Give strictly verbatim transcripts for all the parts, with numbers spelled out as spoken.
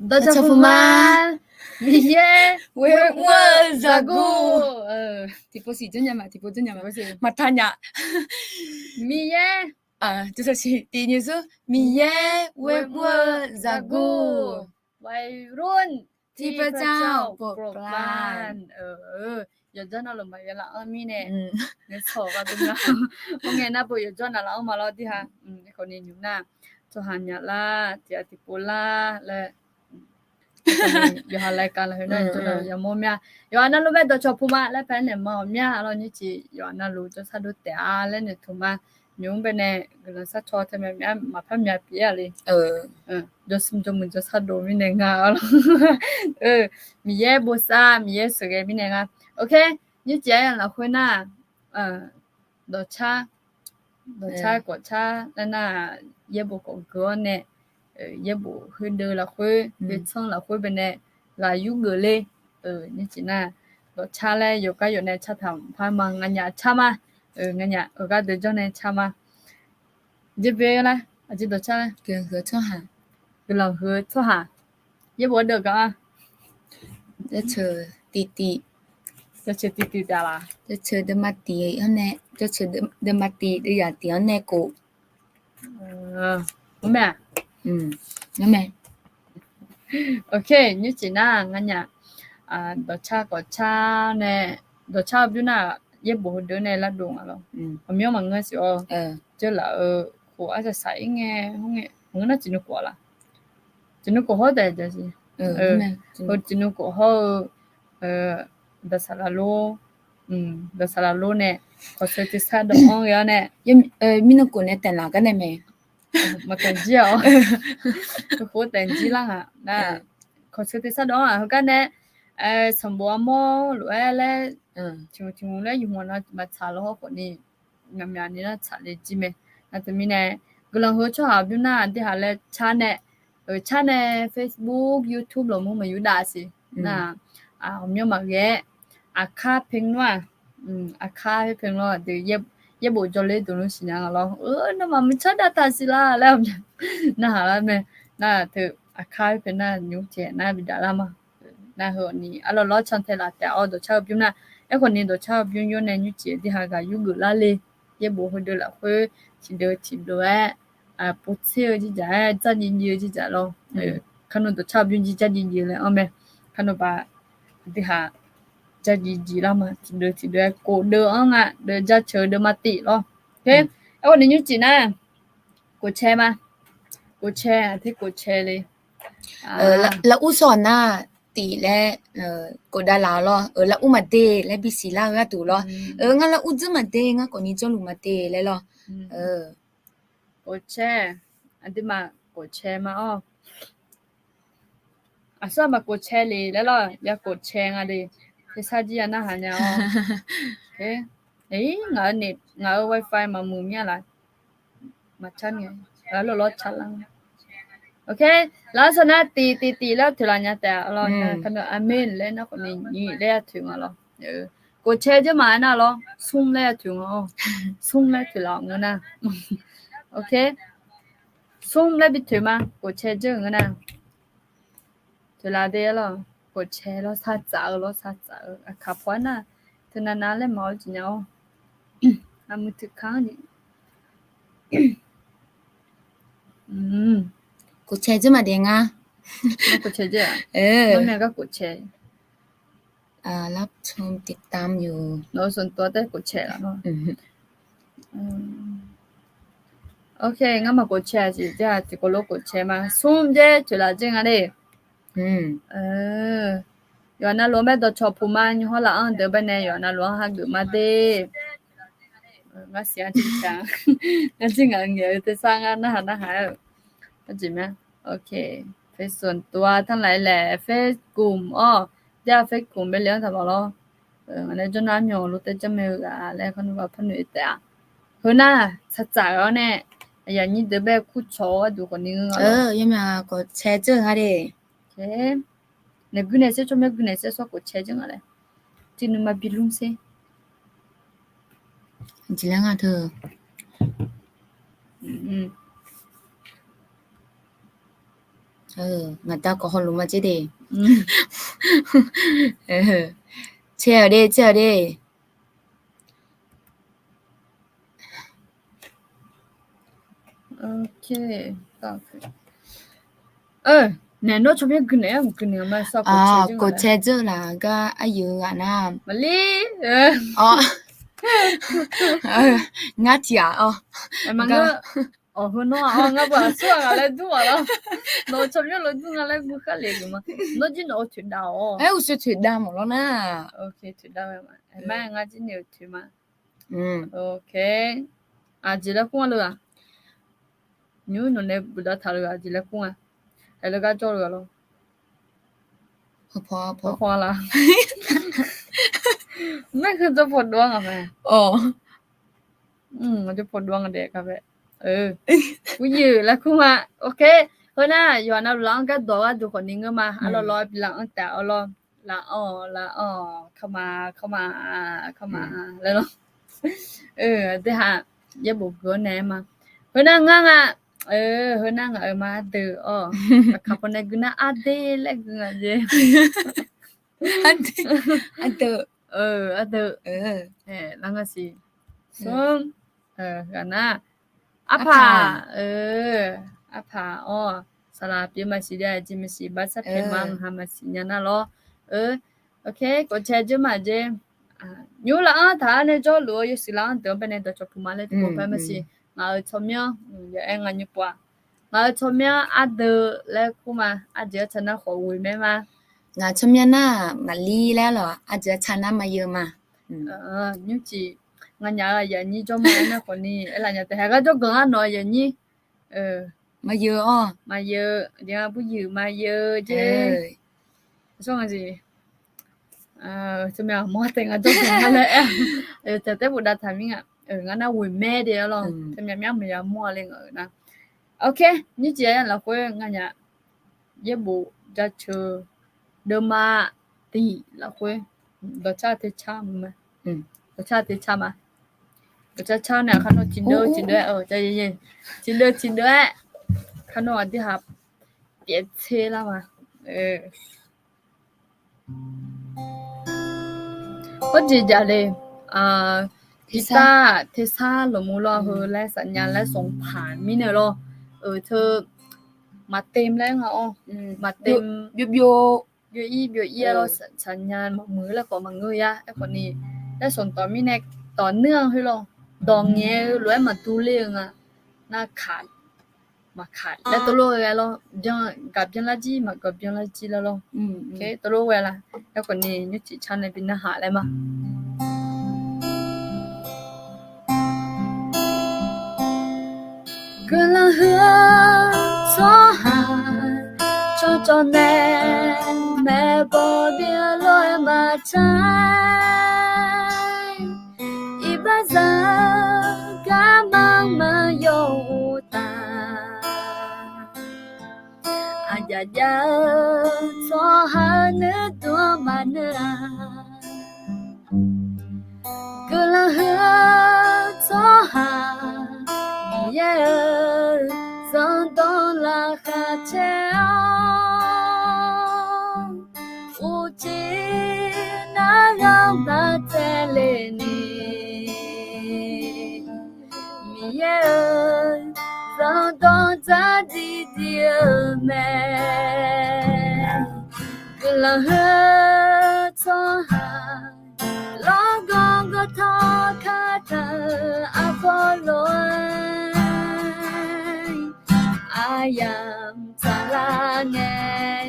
Dawqcawq puqma, Miqyaer ghoe mr-eu zaqguq. Tiqpov siq janrnya ma, tiqpov janrnya ma, maqtaq nya. Miqyaer, tiqnyiq zeur, Miqyaer ghoe mr-eu zaqguq. วัยรุ่นที่พระเจ้าโปรดปราน Yawqjawr navluf maqghae laf-anr mirnae, ngaeqsawq gharduq nar, mr ngae nar bo yawqjawr navluf-anr ma lawr dirha. Aerkhawf ni nymq nar, tsawrhaq nyaf lar, tiq ghaq tiqpov lar laer, yawqha รายการ lafkhoer nar yawqjawr navluf yamawr mya. Yawqha navluf bae dawqcawq puqma laer paenaeq ma-awq mya lawr. Nymrcif yawqha navluf jawrshar dov taef-a laer noeqtmq ma. Nymq-mr baenae guiqlanq sharcaw tae maqmya maqpar mya pyeuf-a le. Jawrsmr jawrmuiq jawrshar dov mirnae nga lawr. Miqyaer bosav, Miqyaer sheuqghae mirnae nga. Ok, nymrcif-aer lafkhoer nar, dawqcar, dawqcar kawqcar laer nar, yaerbof kawf geu-awr nae, yaerbof heudeuv lafkhoer, heutsanr lafkhoer baenae ghaq yurgeuf le. Nymrcif nar, dawqcar laer yawqgar yawf nae cartaq par ma, nganyaf car ma. Nganyaf-euq gharduq janr nae car ma. Jerbyaer lar, aqjeq dawqcar lar, guiqlanq huiq-eu tsawrhaq, guiqlanq huiq-eu tsawrhaq, yaerbof heudeuv gaq-a. Jaceuq tiqtiv, jaceuq tiqtiv taf laf, jaceuq deuvma tiq-anr nae, jaceuq deuvma tiq deuvzaq tiq-anr nae kof. Mr mae-aq? Mr mae. Ok, nymrcif nar nganyaf, dawqcar kawqcar nae, dawqcar-eu bymr nar, yaerbof heudeuv nae lardov nga lawr. Aqmyanr maqngeur siq-awr, jeurlaf-eu khof arsaq saq-ir ngae, maqngeur nar tiqnuv kof-a laf. Tiqnuv kof hawr taef-a siq. Heu tiqnuv kof hawr-eu, daqsaqlaq lor, daqsaqlaq lor nae, kawqseu tersar dawv-anr ghae-awr nae, mirnan kof nae taeqlaf gar nae mae. Maqtaeq jir-awq. Khof taeq jir lar nga nar, kawqseu tersar dawv-anr-aq heugar nae, sanqbof armawr lof-aer laer, tiq hmq tiq hmq laer yawhmq na maqtsaq lawr khawf ni, myaqmyaq ni nar tsaqle jir mae. Nar teumirnae, guiqlanq huiq-eu tsawrhaq bymr nar, dirhaq laer car nae, car nae Facebook, YouTube lawqmur maqyur dav siq nar, aqmyanr maqghae-aer, aqkar pae nmr-aq, aqkar pae nmr-aq deuq, yaerbof jawrler dmq lmr siqnya nga lawr. Nawmaf maqcar dav taq siq la laer, narhaq lar mae. Nar teu aqkar pae nar nymr taeq nar bi dav lar ma. Nar heu ni arlawr lawr can tae laf taef-awr dawqcar-eu bymr nar, aerkhawf ni dawqcar-eu bymr yawr nae nymrcif-eu dirhaq ghaq yurgeuf lar le. Yaerbof heudeuv lafkhoer tiqdeuv tiqdeuv-aer, povtser-eu jirdzaq-aer, dzardziv dziv-eu jirdzaq lawr. Kar nawr dawqcar-eu bymr jir dzardziv dziv laer anr mae. Kar nawr baq, dirhaq dzardziv dziv lar ma, tiqdeuv tiqdeuv-aer kof deuv-anr nga, deuv jaceuq deuvma tif lawr. Aerkhawf ni nymrcif nar, kof cae ma. Kof cae, aqter kof cae le. Lar ur sawq nar, tif laer, kof dav laf-awr lawr. Lar ur maqde laer bisiq lar-eu gharduq lawr. Ngar lar ur dzeur maqde, ngar khawf ni jawrluf maqde laer lawr. Kof cae, aqduimaf kof cae ma-awr. Aqsur aqma kof cae le laer lawr, ya kof cae nga de. Tersar jir ya narhaq nya-awr. Ngaq-euq wifi maqmuiq mir-a laf. Maqcar ngae, lawr lawr car lar. Ok, lafsawq nar tif tif tif laer toeqlaf nya taef-a lawr. Kar nawr aqmeq laer nar khawf ni nyiq laer ya toeq nga lawr. Kof cae dzeur ma-aer nar lawr, smr laer ya toeq nga-awr. Smr laer toeqlaf ngeur nar. Ok, smr laer bi toeq ma, kof cae dzeur ngeur nar. Toeqlaf de lawr, kof cae lawr, sar tsaf-eu lawr, sar tsaf-eu aqkaq paw-aer nar, teunav nav laer maq-awr jeq nya-awr. Aqmuiq teuka-anr ni. Kof cae dzeur maqdaef ngar. Kof cae dzeur-a? Nawr myav gar kof cae. รับชมติดตามอยู่ Nawq-eu sanqtov taef kof cae laf-awr. Ok, ngar maq kof cae-a siq, tiqkawv lof kof cae ma. Smr jaer toeqlaf dzeur nga de. Yawqha navluf-anr bae dawqcawq puq ma, nymr hawr laf-anr deuq bae nae yawqha navluf-anr hageuf ma de. Ngar siq-anr jir ta. Ngar jir ngaq-eu ngaeq-eu tersar ngar narhaq narhaq-aer-eu. Arjeq ma. Ok, เฟซส่วนตัวทั้งหลายแหละ เฟซกลุ่ม awr, jar-eu เฟซกลุ่ม bae le-anr taq mawf lawr. Ngaq nae jawrnar armyawf lof taer janrmae-eu ghaq laer kharnoeq ba parnoeq taef-a. Heu nar, tsaqtsaf-awr nae, aqyuif aqnyir deuq bae kur cawq-awr gharduq khawf ni ngeur nga lawr. Yawmyaq khawf cae dzeur nga de. Naeq guir naeq saer tsawrmyanr guir naeq saer sawr khawf cae dzeur nga laer. Tiqnuima bi lmr saer. Jeq laer nga teu. Ngaqda kawq hawluf ma jer de. Caer-eu de, caer-eu de. Naeq nawr tsawrmyanr guinaeq-aer mq guinaeq ma. Kawqcae dzeur laf gar aryuif ghaq nar, maqlir. Ngar tiq ghaq-awr. Awq, heu nawr-aq, ngar baq aqsur-aq ngaq laer dur-aq lawr. Nawq-eu tsawrmyanr lof dur nga laer guv khar lef geuf ma. Nawr jir nawq-eu toeqdav-awq. Aer, uqshoe toeqdav mawf lawr nar. Toeqdav-a. Aer, ngar jir naeq-eu toeq ma. Aqjeq laer kur-a le-aq. Nymr nawq nae buqdav taq le-aq, aqjeq laer kur nga. Aer, le gar jawr le-aq lawr. Paw paw la. Nar heu jawr paw dov-a ngaq mae. Jawr paw dov-a ngaq daef gar bae. Uryuif laer kur nga. Ok. Heu nar yawqha navluf laf-anr gardawq gharduq khawfni ngeur ma. Arlawr lawr bi laf-anr taef-awr lawr. Laf-anr, laf-anr, kama, kama, kama laer lawr. Aqdui haq yaerbof gui-awr nae-aer ma. Heu nar ngar nga. Heu nar ngaq-euq ma ardeuv-awr. Aqkaq pawnae gui nar arder laer gui nga jeq. Ardeuv, ardeuv. Lar nga siq. Smr, ghaq nar, arpaq, arpaq-awr, saqlaq pyeuf maqsiq, aqjeq maqsiq, barsar pyaeq ma, maqha maqsiq nya nar lawr. Ok, kawqcae dzeur ma jeq. Nymr laf-anr taq-awr nae jawrluf-eu yawshuif laf-anr deuq-anr bae nae dawqcawq puq ma laer tiqpov paer maqsiq. Ngaq-euq tsawrmyanr, yaaer nga nymr pov-aq. Ngaq-euq tsawrmyanr ardeuv laer kur ma. Arjeuq arca nar khawf ghoe mae ma. Ngaq tsawrmyanr nar maqlir laer lawq, arjeuq arca nar maqyeu ma. Nymrcif nganyaf-euq aqyuif aqnyir jawr ma aernar khawfni aerlaf nya taef. Haeq gar jawrganq-ar nawq-eu aqyuif aqnyir. Maqyeu-awr, maqyeu, aqdui-anr burjuif maqyeu jer. Tsawrmyanr aqmawr taef nga jawrganq-ar laer aer-a. Taef taef bof dav taq mir nga. Ngar nar ghoe mae de-ar lawr. Taef myaqmyar maqya mawr-a le ngaq-euq nar. Ok, nymrcif-aer lafkhoer nganyaf yaerbof jaceuq deuvma tiq lafkhoer dawqcar tecar ma. Dawqcar tecar ma. Dawqcar car nae kharnawv tiqdeuv tiqdeuv-aer, tiqdeuv tiqdeuv-aer kharnawv aqdui haq pyaev tser lar ma. Hawrjeq jaqle, tersar, tersar lawqmur lawr heu laer saqnya laer sanqpaq mirnae lawr. Teu maqtem laer nga-awr, maqtem, byov ir byov ir-a lawr, saqnya maqmuiq laer khawf maqngeur ya. Aerkhawfni laer sanqtawq mirnae tawq nuir-anr khoer lawr, dawq ngaeq-eu lof-aer maqdur ler-eu nga. Nar kaq maqkaq laer teulof ghae lawr, gaq byanlar jir maqgaq byanlar jir laer lawr. Teulof ghae la. Aerkhawfni nymrcif car nae bi narhaq laer ma. Guiqlanq huiq-eu tsawrhaq cawqcawq nae maeqbawq bif-eu lof-aer maqtaq-aer, iqbax zaq-eu garma maqyaw uqtaf, aqjaf jav-eu tsawrhaq nuidmq-anr maqneur-a. Guiqlanq huiq-eu tsawrhaq Miqyaer-euq zanqdanq laqkhaq caer-awr, uqcif nar ghanr baq taev le ni, Miqyaer-euq zanqdanq dzardziq dziq-eu mae. Guiqlanq huiq-eu tsawrhaq lawrganr gawrtawr kataq-euq argawr lof-aer, aryamq tsaqlar ngae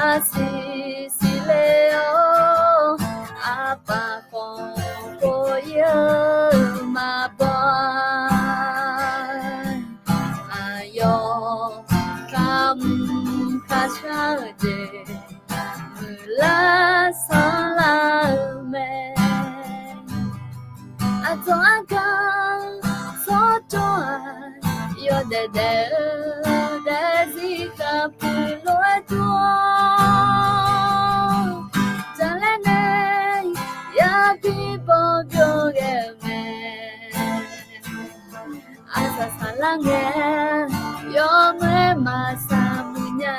arsiq siqle-awr, arpaf khawf kov ir-eu maqbaw-a. Aqyawf kharmr kharshar-eu jeq muiqlar sanrlar-eu mae. Aqdzawq argaq tsawrcawv-aq, yawdaef daef-eu daefzir khavpuq lof-aer dur-awr, jaqlaer nae yabi bawr byov ghae-eu mae. Aqsaq saqlar ngae yawmuiq-aer maqsaq muiq nya.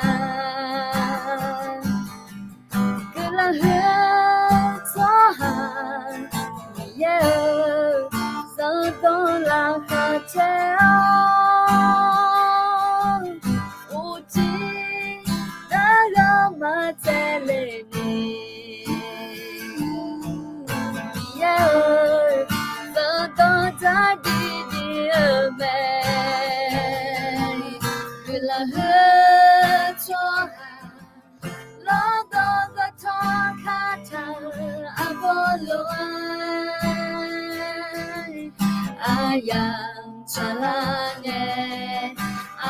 Tsaqlar ngae,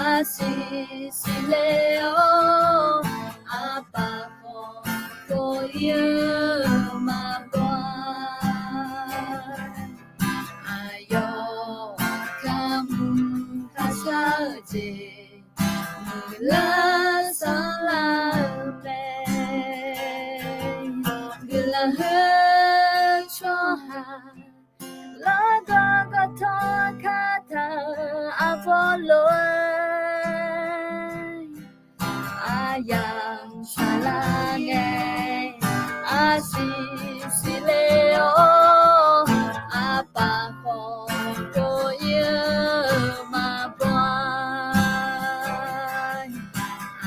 arsiq siqle-awr, arpaf khawf kov-ir-eu maqbawr-a. Aqyawf kamq kashar-eu jeq, muiqlar sanrlar-eu mae. Guiqlanq huiq-eu tsawrhaq, largawv gawqtawv kataq-euq arbawr lof-aer, aryamq shaqlar ngae, arsiq siqle-awr, arpaf khawf kov-ir-eu maqbawr-a.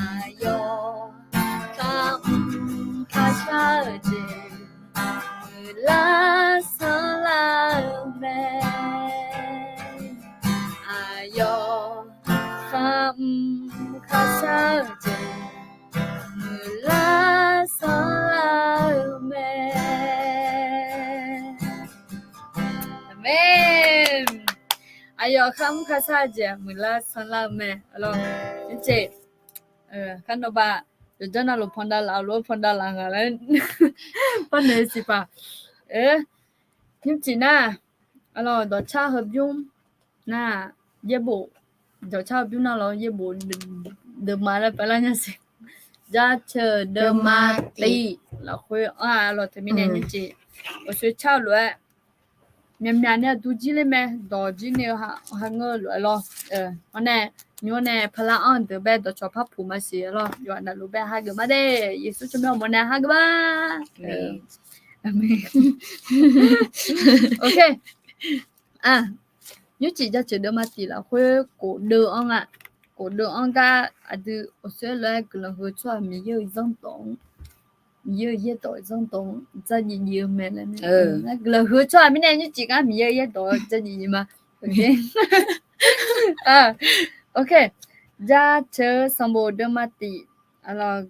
Aqyawf kamq kashar-eu jeq, muiqlar sanrlar-eu mae. Aqyawf kamq kashar-eu jeq, muiqlar sanrlar-eu mae. Aqmeq. Aqyawf kamq kashar-eu jeq, muiqlar sanrlar-eu mae. Arlawr, ircef, kar nawba, yawqjanr navluf pandav laf-eu lof-aer pandav laf nga laer, par nae siqpaq. Nymrcif nar, arlawr, dawqcar heubymr nar, yaerbof, dawqcar heubymr nar lawr yaerbof deuvma laer pavlar nya siq. Jaceuq deuvma tif lafkhoer anr-a lawq. Teumirnae nymrcif, ghawqshoe car-eu lof-aer, myaqmyaq nae aqduq jir ler mae, dawq jir nae-eu hangeur-eu lof-aer lawr. Awr nae, nymr nae pavlar anr-eu deuq bae dawqcawq par puq ma siq lawr. Yawqha navluf bae hageuf ma de. Yeqsur tsawrmyanr awqmawf nae hageuf ma. Aqmeq. Nymrcif jaceuq deuvma tif lafkhoer khofdeuv anr nga. Khofdeuv anr gar aqdui ghawqshoe lof-aer guiqlanq huiq-eu tsawrhaq Miqyaer-euq zanrdawq-anr, Miqyaer-euq yaerdawq zanrdawq-anr dzardziv dziv-eu mae laer. Guiqlanq huiq-eu tsawrhaq mirnae nymrcif gar Miqyaer-euq yaerdawq dzardziv dziv ma. Jaceuq-eu sanqbof deuvma tif,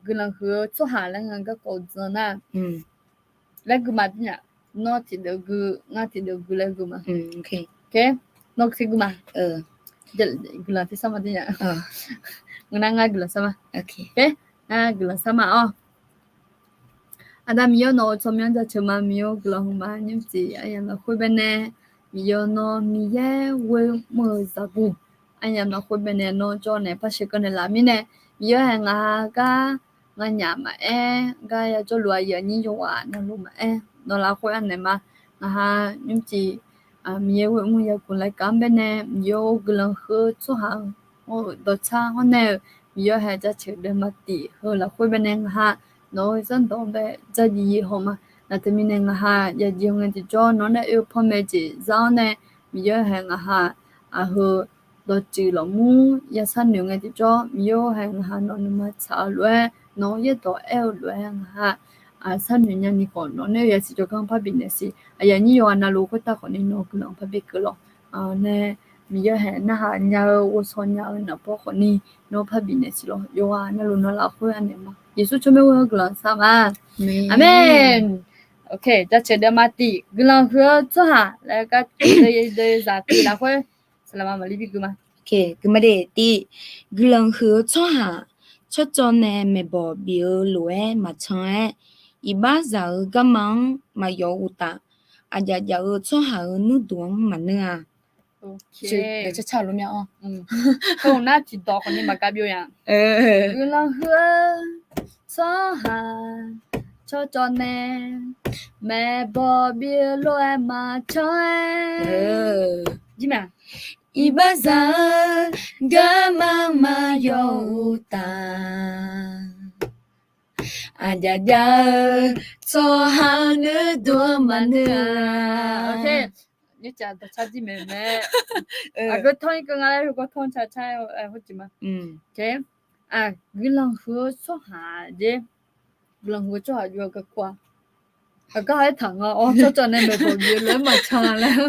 guiqlanq huiq-eu tsawrhaq laer nga garkawv jan nar, laer gui ma. Nawr tiqdeuv gui, ngar tiqdeuv gui laer gui ma. Nawr tiqgui ma. Guiqlanq tiqsar ma. Ngeur nar ngar guiqlanq sar ma. Ngar guiqlanq sar ma-awr. Aqda Miqyaer nawq-euq tsawrmyanr jaceuq ma. Miqyaer guiqlanq huiq ma. Nymrcif aryamq lafkhoer baenae, Miqyaer nawr Miqyaer ghoer mr-eu zaqguq, aryamq lafkhoer baenae nawr jawr nae par sheuqkeuv naeqlaf mirnae, Miqyaer hae ngaq ha gar nganyaf maqaer, gar yajawrluf aqyuif aqnyir yawqghaq navluf maqaer, nawq lafkhoer anaeq ma. Ngaq ha nymrcif Miqyaer ghoer mr-eu yaguq laer kar-anr baenae, Miqyaer-or, guiqlanq huiq-eu tsawrhaq-eu dawqtsar hawr nae-euq Miqyaer hae jaceuq deuvma tif heu lafkhoer baenae ngaq ha nawq-euq zanrdawq-anr bae dzardziv dziv haw ma. Nar teumirnae ngaq ha yadziv ngae tiqjawr nawr nae oe-eu panmaeq jeq zar-awr nae, Miqyaer hae ngaq ha aqheu dawqtsuif lafmur yasar noeq ngae tiqjawr, Miqyaer hae ngaq ha nawq nuima tsaq-eu lof-aer, nawq-euq yaerdawq aer-eu lof-aer ngaq ha sar noeq nyani khawf, nawq nae-eu yasiq jawrgar-anr parbi naeq siq. Aqyuif aqnyir yawqghaq navluf khoertav khawfni nawq-euq guiqlanq parbi keuvlawq. Nae Miqyaer hae narhaq nya-eu ghovshaw nya-eu naqbawr khawfni nawr parbi naeq siq lawq. Yawqghaq navluf nawq lafkhoer anaeq ma. Yeqsur tsawrmyanr ghoer-anr guiqlanq sar ma. Aqmeq. Jaceuq deuvma tif, guiqlanq huiq-eu tsawrhaq laer gar deuv zaq tif lafkhoer saqlaqma maqlir bi gui ma. Gui ma de tif. Guiqlanq huiq-eu tsawrhaq, tsawrcawv nae maeqbawq bif-eu lof-aer maqcan-aer, iqbaxzaq-euq garma-anr maqyawf uqtaf, aqjaf jaf-eu tsawrhaq-euq nuirduq-anr maqneur-a. Nar tiqdawq khawfni maqgav byov-a. Guiqlanq huiq-eu tsawrhaq, tsawrcawv nae maeqbawq bif-eu lof-aer maqcan-aer, iqbaxzaq-eu garma maqyawf uqtaf, aqjaf jaf-eu tsawrhaq-euq nuirduq-anr maqneur-a. Nymrcif dawqcar jir maeq mae. Aqgeu tawr-ir keuv nga laer heugawr tawr-anr car car-aer hawjeq ma. Guiqlanq huiq-eu tsawrhaq jer. Guiqlanq huiq-eu tsawrhaq jov-eu garkawv-a. Aqgar aertaq nga-awr tsawrcawv nae maeqbawq bif-eu lof-aer maqcan laer.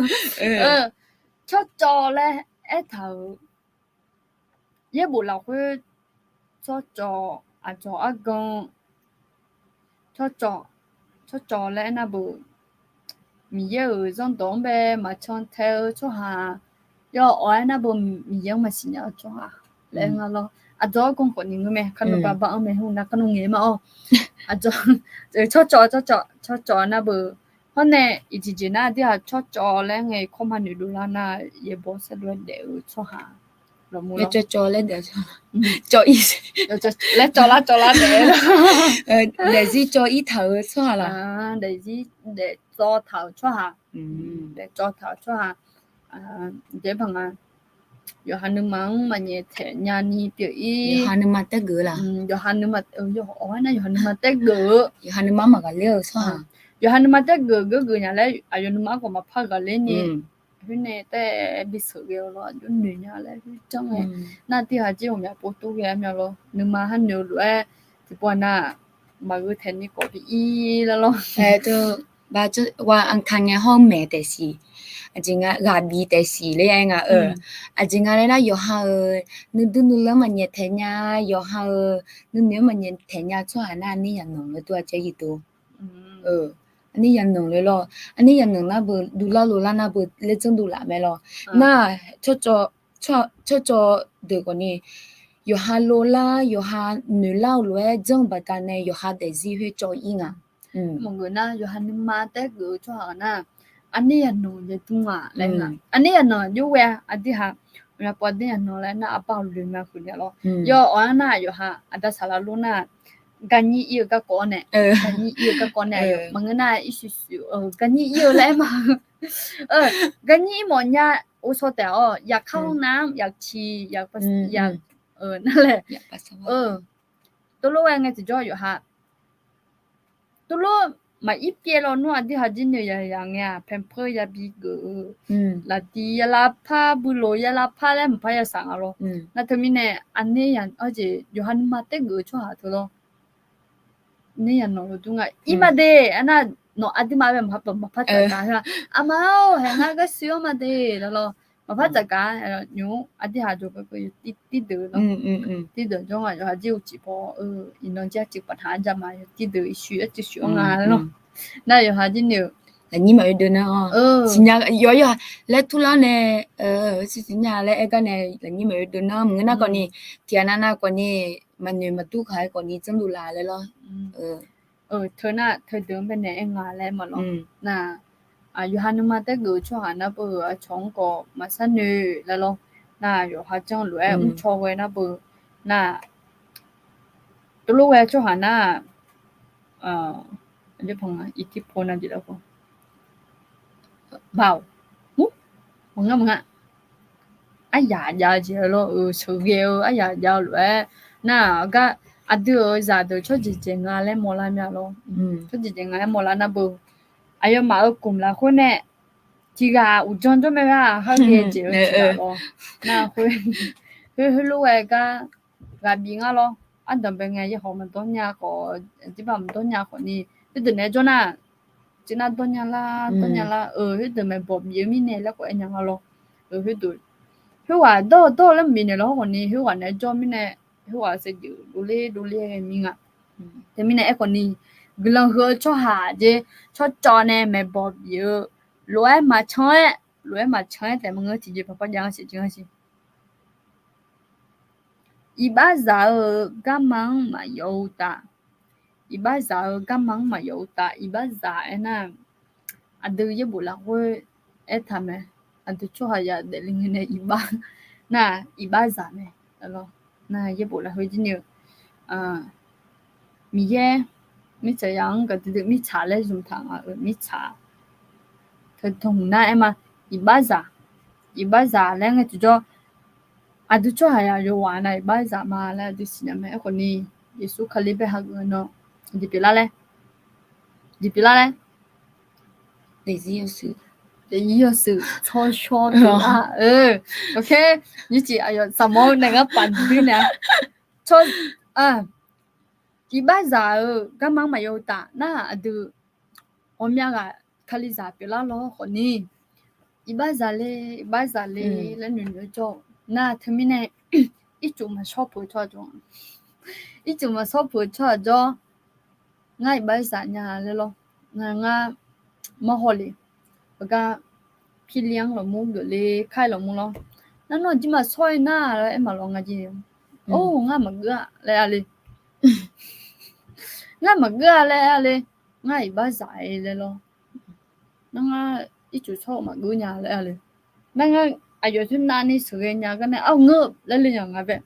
Tsawrcawv laer aertaq-euq yaerbof lafkhoer tsawrcawv, aqcawq argan, tsawrcawv, tsawrcawv laer aernar beu, Miqyaer-euq zanrdawq-anr bae maqcan tae-eu tsawrhaq, Yawawq-aer nar beu Miqyaer-anr maqsiq nya-eu tsawrhaq laer nga lawr. Aqdzawq-anr ganr khawf ni ngeur mae, kar nmr bav bav-anr mae, hmq nar kar nmr ngaeq ma-awr. Aqdzawq, tsawrcawv, tsawrcawv, tsawrcawv nar beu. Hawr nae iqjeq jeq nar, aqdui-aq tsawrcawv laer ngae, kawrma noeqdov lar nar, yaeqbawq saerdov-aer daef-eu tsawrhaq lawq mur lawr. Cawv laer daef-eu tsawrhaq. Cawv-ir, laer cawv lar cawv lar daef-aer, daefzir cawv-ir taq-euq tsawrhaq lawq. Daefzir daef cawv taq-euq tsawrhaq. Daef cawv taq-euq tsawrhaq. Aqjeq baq nga, yawqha nuima-anr maqnyaef taeq nya ni pyeuf-ir. Yawqha nuima taergeuf-eu laq? Yawqha nuima, yawqha nuima taergeuf-eu, yawqha nuima maqghaqler-eu tsawrhaq. Yawqha nuima taergeuf geufgeuf nya laer, aqyawf nuima-anr khawf maqpar ghaqler ni. Khoer nae taef-aer bisheuq ghae-eu lawr, aqjox noeq nya laer khoer janr ngae. Nar tiq ghaq jir ghawqmya pov tov ghae-a mya lawr, nuima har noeq-eu lof-aer tiqpov nar, maqgheu taeq ni khawf bi ir lar lawr. Ba, wa anqkaq ngae hawr maeq taef siq, aqjeq nga ghaq bif taef siq laer aer nga-eu. Aqjeq nga laer nar, yawqha-euq nuidui nuilanr maqnyaef taeq nya, yawqha-euq nuinoeq-anr maqnyaef taeq nya tsawrhaq nar, aqnir yaqnanq-eu dur-a caer-ir dov. Aqnir yaqnanq le lawr. Aqnir yaqnanq nar beu, duvlar lovlar nar beu laer janrdov laf mae lawr. Nar, tsawrcawv deuq khawf ni, yawqha lovlar, yawqha noeqlar-eu lof-aer janr-eu baqdanae yawqha daefzir khoer cawv-ir nga. Maqngeur nar, yawqha nuima taergeuf-eu tsawrhaq nar, aqnir yaqnanq yadur nga laer nga. Aqnir yaqnanq jov ghae-a, aqdui haq, aqyawf pov aqdui yaqnanq laer nar, aqbar loeq ma huiq nya lawr. Yawawq-anr nar, yawqha aqda saqlaq lor nar, garnyir ir-eu garkawv-awr nae, garnyir ir-eu garkawv nae, maqngeur nar, irshuif shuif, garnyir ir-eu laer ma. Garnyir ir mawf nya, ghovshaw taef-awr, yaqkar-anr nar, yaqciq, yaq, nar laer. Tov lof ghae ngae tiqjawr yawqha tov lof maqir pyaev lawnmr, aqdui haq jir noeq yaq yaq ngae-aq, pampers yabi geuf-eu, laftiv yalavpar, builoq yalavpar laer maqpar yasaq nga lawr. Nar teumirnae, aqnir yaq, arjeq yawqha nuima taergeuf-eu tsawrhaq teu lawr. Aqnir yaqnanq lodur nga. Ir ma de, aernar, nawq aqduimaf bae maqpar tsafgaq-a. Aqma-or, haeq ngar garshuir-anr ma de, lawr lawr. Maqpar tsafgaq-a, nymq-mr aqdui haq jawr geu tirdeuq lawr. Tirdeuq jawr nga, yawqha jir uqcif paw, iqnan jir arcuiv paftaq-anr jama, yawtirdeuq irshuif arcuiv shuif-anr nga lawr. Nar yawqha jir noeq-eu, lafnyir maqoe deuv nar-awr, siqnya yawqha yawqha laer turlar nae, siqnya laer aer gar nae lafnyir maqoe deuv nar, maqngeur nar khawf ni, tiqghaq nav nav khawf ni, maqnoeq maqdur khaq-aer khawf ni janrdov laf laer lawr. Teu nar teudeuq-anr baenae aer nga laer ma lawr. Nar, yawqha nuima taergeuf-eu tsawrhaq nar beu, aqcawq-anr khawf maqshar noeq laer lawr. Nar yawqha janr lof-aer mrcaw ghae nar beu. Nar tov lof ghae tsawrhaq nar, aqjeq paq nga, iqtirpov nav jeq lafkhoer, baoq, maqngar maqngar, aryaq jav-eu jeq lawr-eu, sheuqghae-eu aryaq jav-eu lof-aer, nar gar aqdui-euq zaqdeuq tsawrjeq jeq nga laer mawrlar mya lawr. Tsawrjeq jeq nga laer mawrlar nar beu. Aqyawfmaf-euq kmq lafkhoer nae tiqghaq uqdzan jawr mae gar, kharghae jeq-eu tiqghaq lawr. Nar khoer, khoer heulof ghae gar ghaq bif ngar lawr. Ardanqbae ngae yaeqhawq maqdawr nya khawf, aqdirbav maqdawr nya khawf ni, khoerdeuq naeq-aer jawr nar, teunar dawr nya lar, dawr nya lar, khoerdeuq maeqbawq bif-eu mirnae laer khawf aer nya nga lawr. Khoerdeuq, khoerghaq dawr-eu dawr-eu laer maqbif naeq lawr khawf ni, khoerghaq naeq-aer jawr mirnae, khoerghaq saevdzeuf dovler dovler-aer ghae mir nga. Teumirnae aerkhawf ni, guiqlanq huiq-eu tsawrhaq jeq, tsawrcawv nae maeqbawq bif-eu, lof-aer maqcan-aer, lof-aer maqcan-aer taef maqngeur, tiqjeq paqpar jav ngar siq jeq ngar siq. Iqbaxzaq-euq garma-anr maqyawf-eu uqtaf, iqbaxzaq-euq garma-anr maqyawf-eu uqtaf, iqbaxzaq aernar, aqdui yaerbof lafkhoer aertaq mae, aqdui tsawrhaqzaq daefle ngae nae iqbax, nar iqbaxzaq mae. Nar yaerbof lafkhoer jir ni-eu, Miqyaer, mirtsaqzaq-anr gaqdui dui mirtsaq laer zmqtaq nga-euq mirtsaq. Teu tmq nar aer ma, iqbaxzaq, iqbaxzaq laer ngae tiqjawr, aqdui tsawrhaqzaq yawqghaq nav iqbaxzaq ma laer aqdui siqnya mae. Aerkhawf ni, Yeqsur Kali bae hageuf nan, jeq pyeuflar laer, jeq pyeuflar laer, daefzir yawshuif, daefzir yawshuif tsawrshawr pyeuflar. Ok, nyiq ciq aqyawf saqmawr nae ngar paf dui nae, tsawr, iqbaxzaq-euq garma-anr maqyawf-eu uqtaf nar, aqdui ghawqmya ghaq Kalizaq pyeuflar lawr khawf ni, iqbaxzaq le, iqbaxzaq le laer noeqnoeq-aer jawr-eu nar, teumirnae ircuf maqshawr peuq-eu tsawrhaq jawr, ircuf maqshawr peuq-eu tsawrhaq jawr, ngar iqbaxzaq nya laer lawr, ngar, ngar mawrhaw le, heugar Pirli-anr lawqmur geufle kar-aer lawqmur lawr. Nar nawr aqjeq maqshawr-aer nar laer aer maqlawr ngar jeq. Or, ngar maqgeur-a laer aer le. Ngar maqgeur-a laer aer le. Ngar iqbaxzaq-aer laer lawr. Nar ngar ircuf shawr-eu maqgeur nya laer aer le. Nar ngar aqyawf teu navni sheuqghae nya gar nae ar ngeur laer le nya nga bae.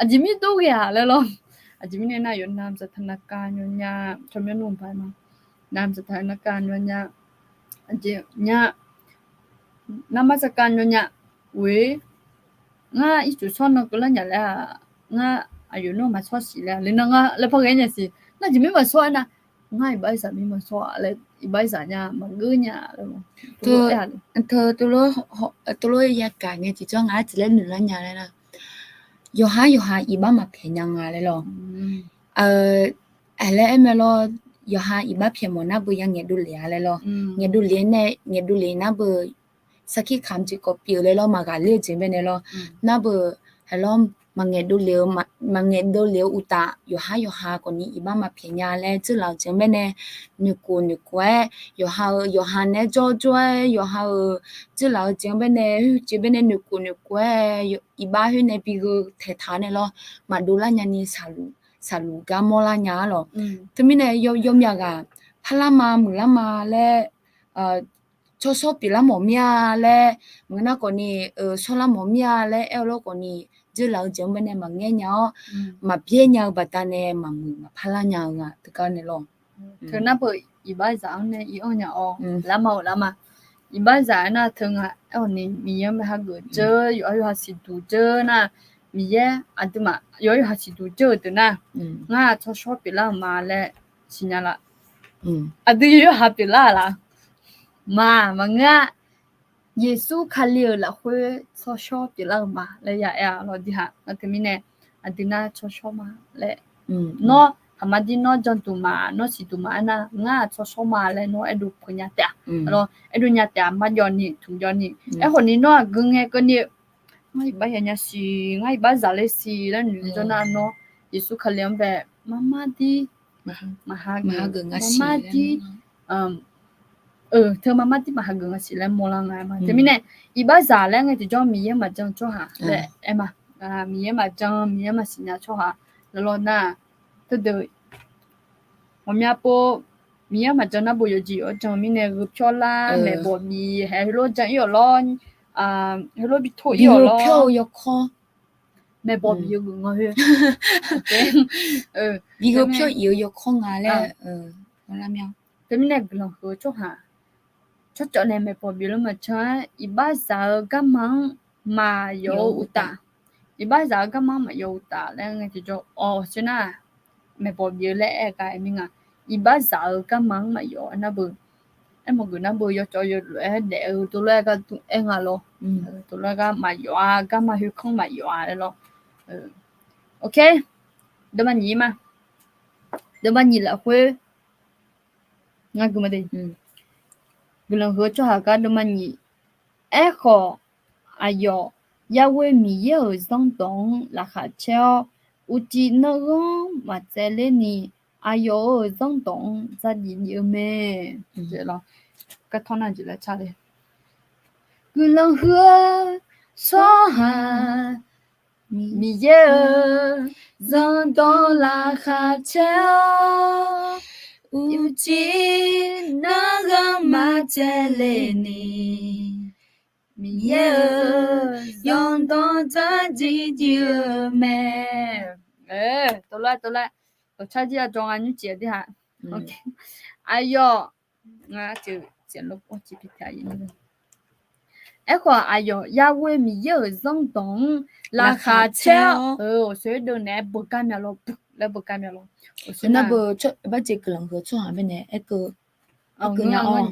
Aqjeq mir dov ghae-aq laer lawr. Aqjeq mirnae nar yawf nam zaqtaq navkav nyawnya, tsawrmyanr nmr baq ma. Nam zaqtaq navkav nyawnya, aqjeq nya, narmar zaqkar nyawnya, oe, ngar ircuf shawr nan keuvlar nya laer-aq, ngar aqyawf nawr maqshawr siq laer le nar ngar laer par ghae nya siq. Nar aqjeq mir maqshawr-aer nar, ngar iqbaxzaq mir maqshawr-a laer, iqbaxzaq nya maqgeur nya laer. Teu, teulof yagaq ngae tiqjawr ngaq-aer tiq laer noeq lar nya laer nar, yawqha yawqha iqbax maqpyaeq nya nga laer lawr. Aq laer aer mae lawr, yawqha iqbax pyaeq mawf nar beu ya ngaeqdov lef-a laer lawr. Ngaeqdov lef nae, ngaeqdov lef nar beu sarkir kamq jeq kawv pyeuf-eu laer lawr, maqghaqler-eu jeq baenae lawr. Nar beu, hae lawr, maqngaeq dovle-eu, maqngaeq dovle-eu uqtaf, yawqha yawqha khawfni iqbax maqpyaeq nya laer dzeurlaf-eu jeq baenae, noeqkhof noeqkhof-aer, yawqha-euq yawqha nae jawr jawr-aer, yawqha-euq dzeurlaf-eu jeq baenae, hoer jeq baenae noeqkhof noeqkhof-aer, iqbax khoer nae bi gheu taeqtaq nae lawr, maqdov lar nyani saqluf gar mawrlar nya-ar lawq. Teumirnae yawmyav ghaq parlar ma muiqlar ma laer tsawrshawr pyeuflar mawf mir-a laer, maqngeur nar khawfni, shawrlar mawf mir-a laer aer-eu lawr khawfni, dzeurlaf-eu jeq-anr baenae maqngaer nya-awr, maqbyaer nya-eu baqdanae maqmuiq maqparlar nya-eu nga teugar nae lawr. Teu nar beu iqbaxzaq-anr nae ir-anr nya-awr, lar ma-euq lar ma. Iqbaxzaq aernar teu nga aerkhawfni Miqyaer-anr bae hageuf dzeur, yawqha yawqha siqduq dzeur nar, Miqyaer aqduimaf yawqha yawqha siqduq dzeur-euq deuq nar, ngar tsawrshawr pyeuflar-euq ma laer siqnya la. Aqdui yawqha pyeuflar-euq la. Maq, maqngeur-a. Yeqsur Kali-euq lafkhoer tsawrshawr pyeuflar-euq ma laer ya aer-a lawr dirhaq. Nar teumirnae aqdui nar tsawrshawr ma laer, nawr taqmadir nawr janduq ma, nawr siqduq ma aernar, ngar tsawrshawr ma laer nawr aerdov peuq nya taef-a. Aerdov nya taef-a, marjawv ni tmqjawv ni. Aerkhawfni nawr aqgeu ngae keuvni ngar iqbax ya nya siq, ngar iqbaxzaq le siq laer noeq jawr nar nawr, Yeqsur Kali-anr bae marmar dir maqhageuf nga siq, marmar dir, teu marmar dir maqhageuf nga siq laer mawrlar nga aer ma. Teumirnae iqbaxzaq laer ngae tiqjawr Miqyaer maqjan tsawrhaq laer aer ma. Miqyaer maqjan, Miqyaer maqsiqnya tsawrhaq laer lawr nar, teudeuq ghawqmya pov Miqyaer maqjan nar beu yawqjeq yawq-anr jan mirnae gheu pyawr lar, maeqbawq bif hae heulof jan ir-awq lawr, heulof bi to ir-awq lawr. Yawkawr maeqbawq bif-eu geuf nga khoer, bi gheu pyawr ir-eu yawkawr nga laer. Teumirnae guiqlanq huiq-eu tsawrhaq tsawrcawv nae maeqbawq bif-eu laer maqcan-aer, iqbaxzaq-eu garma-anr maqyawf-eu uqtaf, iqbaxzaq-eu garma-anr maqyawf uqtaf laer ngae tiqjawr awq sher nar, maeqbawq bif-eu laer aer-eu gar aer mir nga. Iqbaxzaq-eu garma-anr maqyawf-a nar beu, aermawf geuf nar beu yawcawv yawlof-aer daef-eu tov lof-aer gar dm aer nga lawr. Tov lof-aer gar maqyawf-a, garma khoerkanr maqyawf-a laer lawr. Ok, deuvma nyiq ma. Deuvma nyiq lafkhoer ngar gui ma de. Guiqlanq huiq-eu tsawrhaq gar deuvma nyiq. Aerkhawf, aqyawf yarghoer Miqyaer-euq zanrdawq-anr laqkhaq caer-awr, uqcif nanrghanr maqtsaevler ni, aqyawf-euq zanrdawq-anr dzardziv dziv-eu mae. Guiqlanq huiq-eu tsawrhaq Miqyaer-euq zanrdawq laqkhaq caer-awr, uqcif nanrghanr maqtsaevler ni, Miqyaer-euq zanrdawq dzardziv dziv-eu mae. Tov lar, tov lar. Dawqcar jir-a jawr nga nymrcif-a dirhaq. Aqyawf, aerkhawf aqyawf yarghoer Miqyaer-euq zanrdawq-anr laqkhaq caer-awr, aqshoer deuv naeq-aer beugar mya lawr, laer beugar mya lawr. Nar beu barjeq guiqlanq huiq-eu tsawrhaq baenae aerkeuv, aerkeuv nya-awr,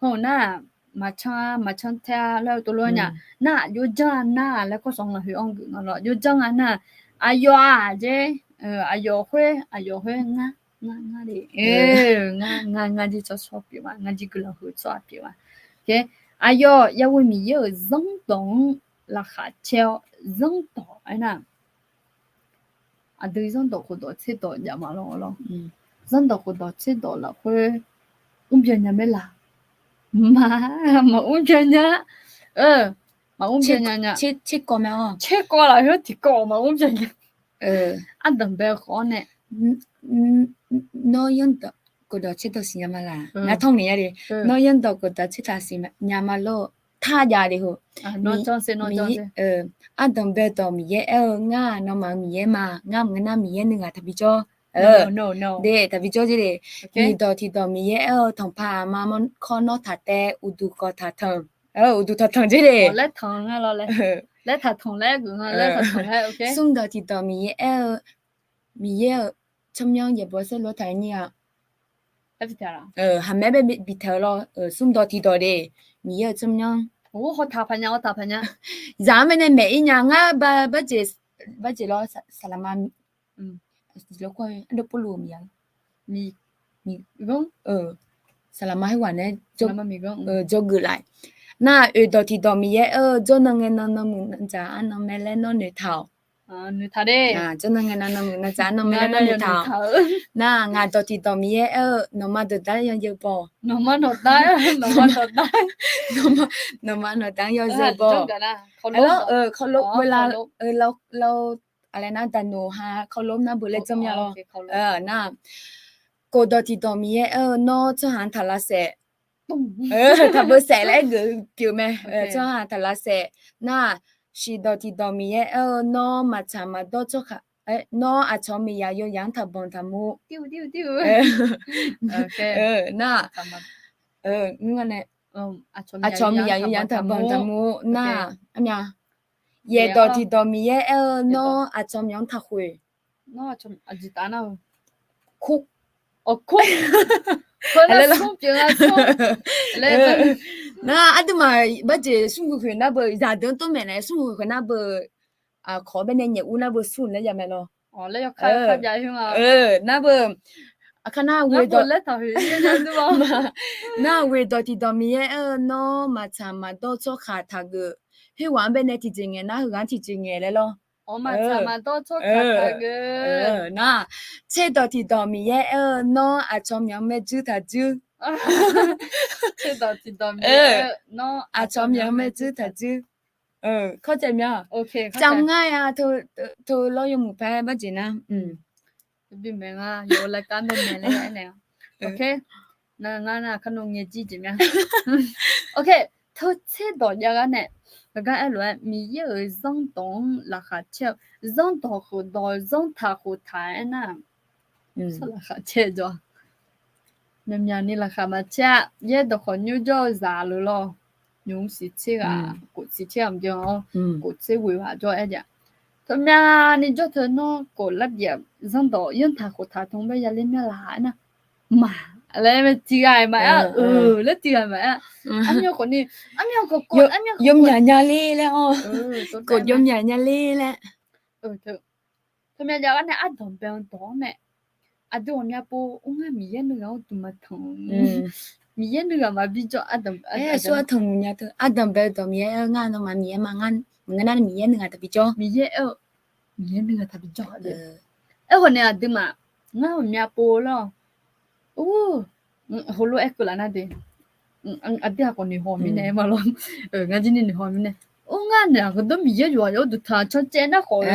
heu nar, maqcan-a maqcan tae-a laer tov lof-aer nya. Nar-aq jawrjanr-a nar-aq laer kawrsanq ngaq khoer-anr geuf nga lawr, jawrjanr-a nar-aq, aqyawf-aq jer, aqyawf khoer, aqyawf khoer ngar, ngar, ngar le, ngar, ngar, ngar jir tsawrshawr pyeuf ma, ngar jir guiqlanq huiq-eu tsawrhaq pyeuf ma. Aqyawf yarghoer Miqyaer-euq zanrdawq-anr laqkhaq caer-awr, zanrdawq aernar, aqdui zanrdawq khofdawq tserdawq jav ma lawr lawr. Zanrdawq khofdawq tserdawq lafkhoer mrbyan nya maer laq? Maq, maqmr byan nya. Maqmr byan nya nya. Tserkawv mae-awr. Tserkawv lafkhoer tiqkawv maqmr byan nya. Ardanq bae-eu khawf-awr nae. Nawr yanrdawq khofdawq tsertaq siqnya ma laq. Ngar tawr ngaeq ya de. Nawr yanrdawq khofdawq tsertaq siqnya ma lor. Tar jav de heu. Ardanq bae dawq Miqyaer aer-eu ngar nawmaf-euq Miqyaer ma. Ngar maqngeur nar Miqyaer nuighaq taqbi jawr. De taqbi jawr jer de. Nyiq dawq tiqdawq Miqyaer aer-eu tanqpaq aqma kawr nawr taq taev uqduq kawq taq tanq. Uqduq taq tanq jer de. Smr dawq tiqdawq Miqyaer aer-eu, Miqyaer-euq tsawrmyanr yaeqbawq saerlof taq-aer nyir-a. Haqmae bae bitaeq-eu lawr, smr dawq tiqdawq de, Miqyaer-euq tsawrmyanr. Zaq-anr bae nae maeq-ir nya ngar, barjeq lawr, saqlaqma, ardov pov luf-eu miqya, saqlaqma heughaq nae, jawrgeuf laf. Nar, oeq dawq tiqdawq Miqyaer aer-eu, jawrnan ngae nan nanmuiq nandzaq arnan mae laer nawr noeqtaq-awq. Jawrnan ngae nan nanmuiq nandzaq arnan mae laer nawr noeqtaq-awq. Nar, ngaq dawq tiqdawq Miqyaer aer-eu, nawqma dawqdaq-anr yawzeu baw. Nawqma nawqdaq-anr yawzeu baw. Aqlaer nar daqnoq ha เคารพ nar beu laer janrmya lawr. Nar, kof dawq tiqdawq Miqyaer aer-eu, nawr tsawrhaq-anr taq lavsaef. Taq beu saef laer geuf pyeuf mae. Tsawrhaq taq lavsaef. Nar, shiq dawq tiqdawq Miqyaer aer-eu, nawr maqtsaq maqdawr tsawrhaq, nawr aqcawq miqyaq yawzaq-anr taq banq taq mur. Nar, aqcawq miqyaq yawzaq-anr taq banq taq mur. Nar, armya, yaeq dawq tiqdawq Miqyaer aer-eu, nawr aqcawq myawq-anr taq khoeq. Kur. Nar, aqduimaf barjeq smrhuiq khoeq nar beu, zaqdeuq-anr tov maeqnaeq smrhuiq khoeq nar beu, kawq-awr bae nae nyaef ur nar beu smrhuiq laer ya mae lawr. Nar beu, aqkar nar, nar, ghoeq dawq tiqdawq Miqyaer aer-eu, nawr maqtsaq maqdawr tsawrhaq taqgeuf. Khoerghaq-anr bae nae tiqjeq ngaeq nar heughaq-anr tiqjeq ngaeq laer lawr. Nar, tser dawq tiqdawq Miqyaer aer-eu, nawr aqcawq myawq-anr maerjuir taqjuir. Aqcawq myawq-anr maerjuir taqjuir. Kawrcaev mya. Cam ngar-a, teu lawr yawmuiq paer barjeq nar. Ngar nar kar nawr ngae jir jeq mya. Teu tser dawq jav gar nae, heugar aerlof-aer Miqyaer-euq zanrdawq-anr laqkhaq caer-eu, zanrdawq khofdawq zanrtaq khoftaq aernar, laqkhaq caer-eu jawr. Myaqmyaq ni laqkhaq maqcaer-a. Yaerdawq khawf nymr jawr-eu zaq luf lawr. Nymr siq tser ghaq, kof siq tser ghaq maqbyan-awr, kof tser ghoeq ghaq jawr-aer jav. Teumyaq ni jawr teu nawr kof lar bif-aq, zanrdawq zanrtaq khoftaq tmr bae yaler mya laq aernar, maq laer mae tiq ghaq maqaer-a, laer tiq ghaq maqaer-a. Armyan khawf ni, armyan khawf kof, armyan khawf yawmyaq nya ler laer-awr, kof yawmyaq nya ler laer. Teumyaq jav gar nae ardanq bae-eu dawq-anr nae, aqdui ghawqmya pov ur ngar Miqyaer nuighaq-anr duqmaq tanq. Miqyaer nuighaq maqbi jawr ardanq, ardanq bae-eu dawq Miqyaer aer-eu ngar nawmaf Miqyaer ma, ngar maqngeur nar Miqyaer nuighaq taqbi jawr. Miqyaer aer-eu, Miqyaer nuighaq taqbi jawr. Aerkhawf nae aqduimaf, ngar ghawqmya pov lawr. Heulof-aer keuv laf nar de. Aqdui aqkhawf noeqhaw mirnae ma lawr. Ngar jir ni noeqhaw mirnae. Or ngar naeq-aq heudawr Miqyaer yawqghaq yawr duqtaq cancaev nar khawf-eu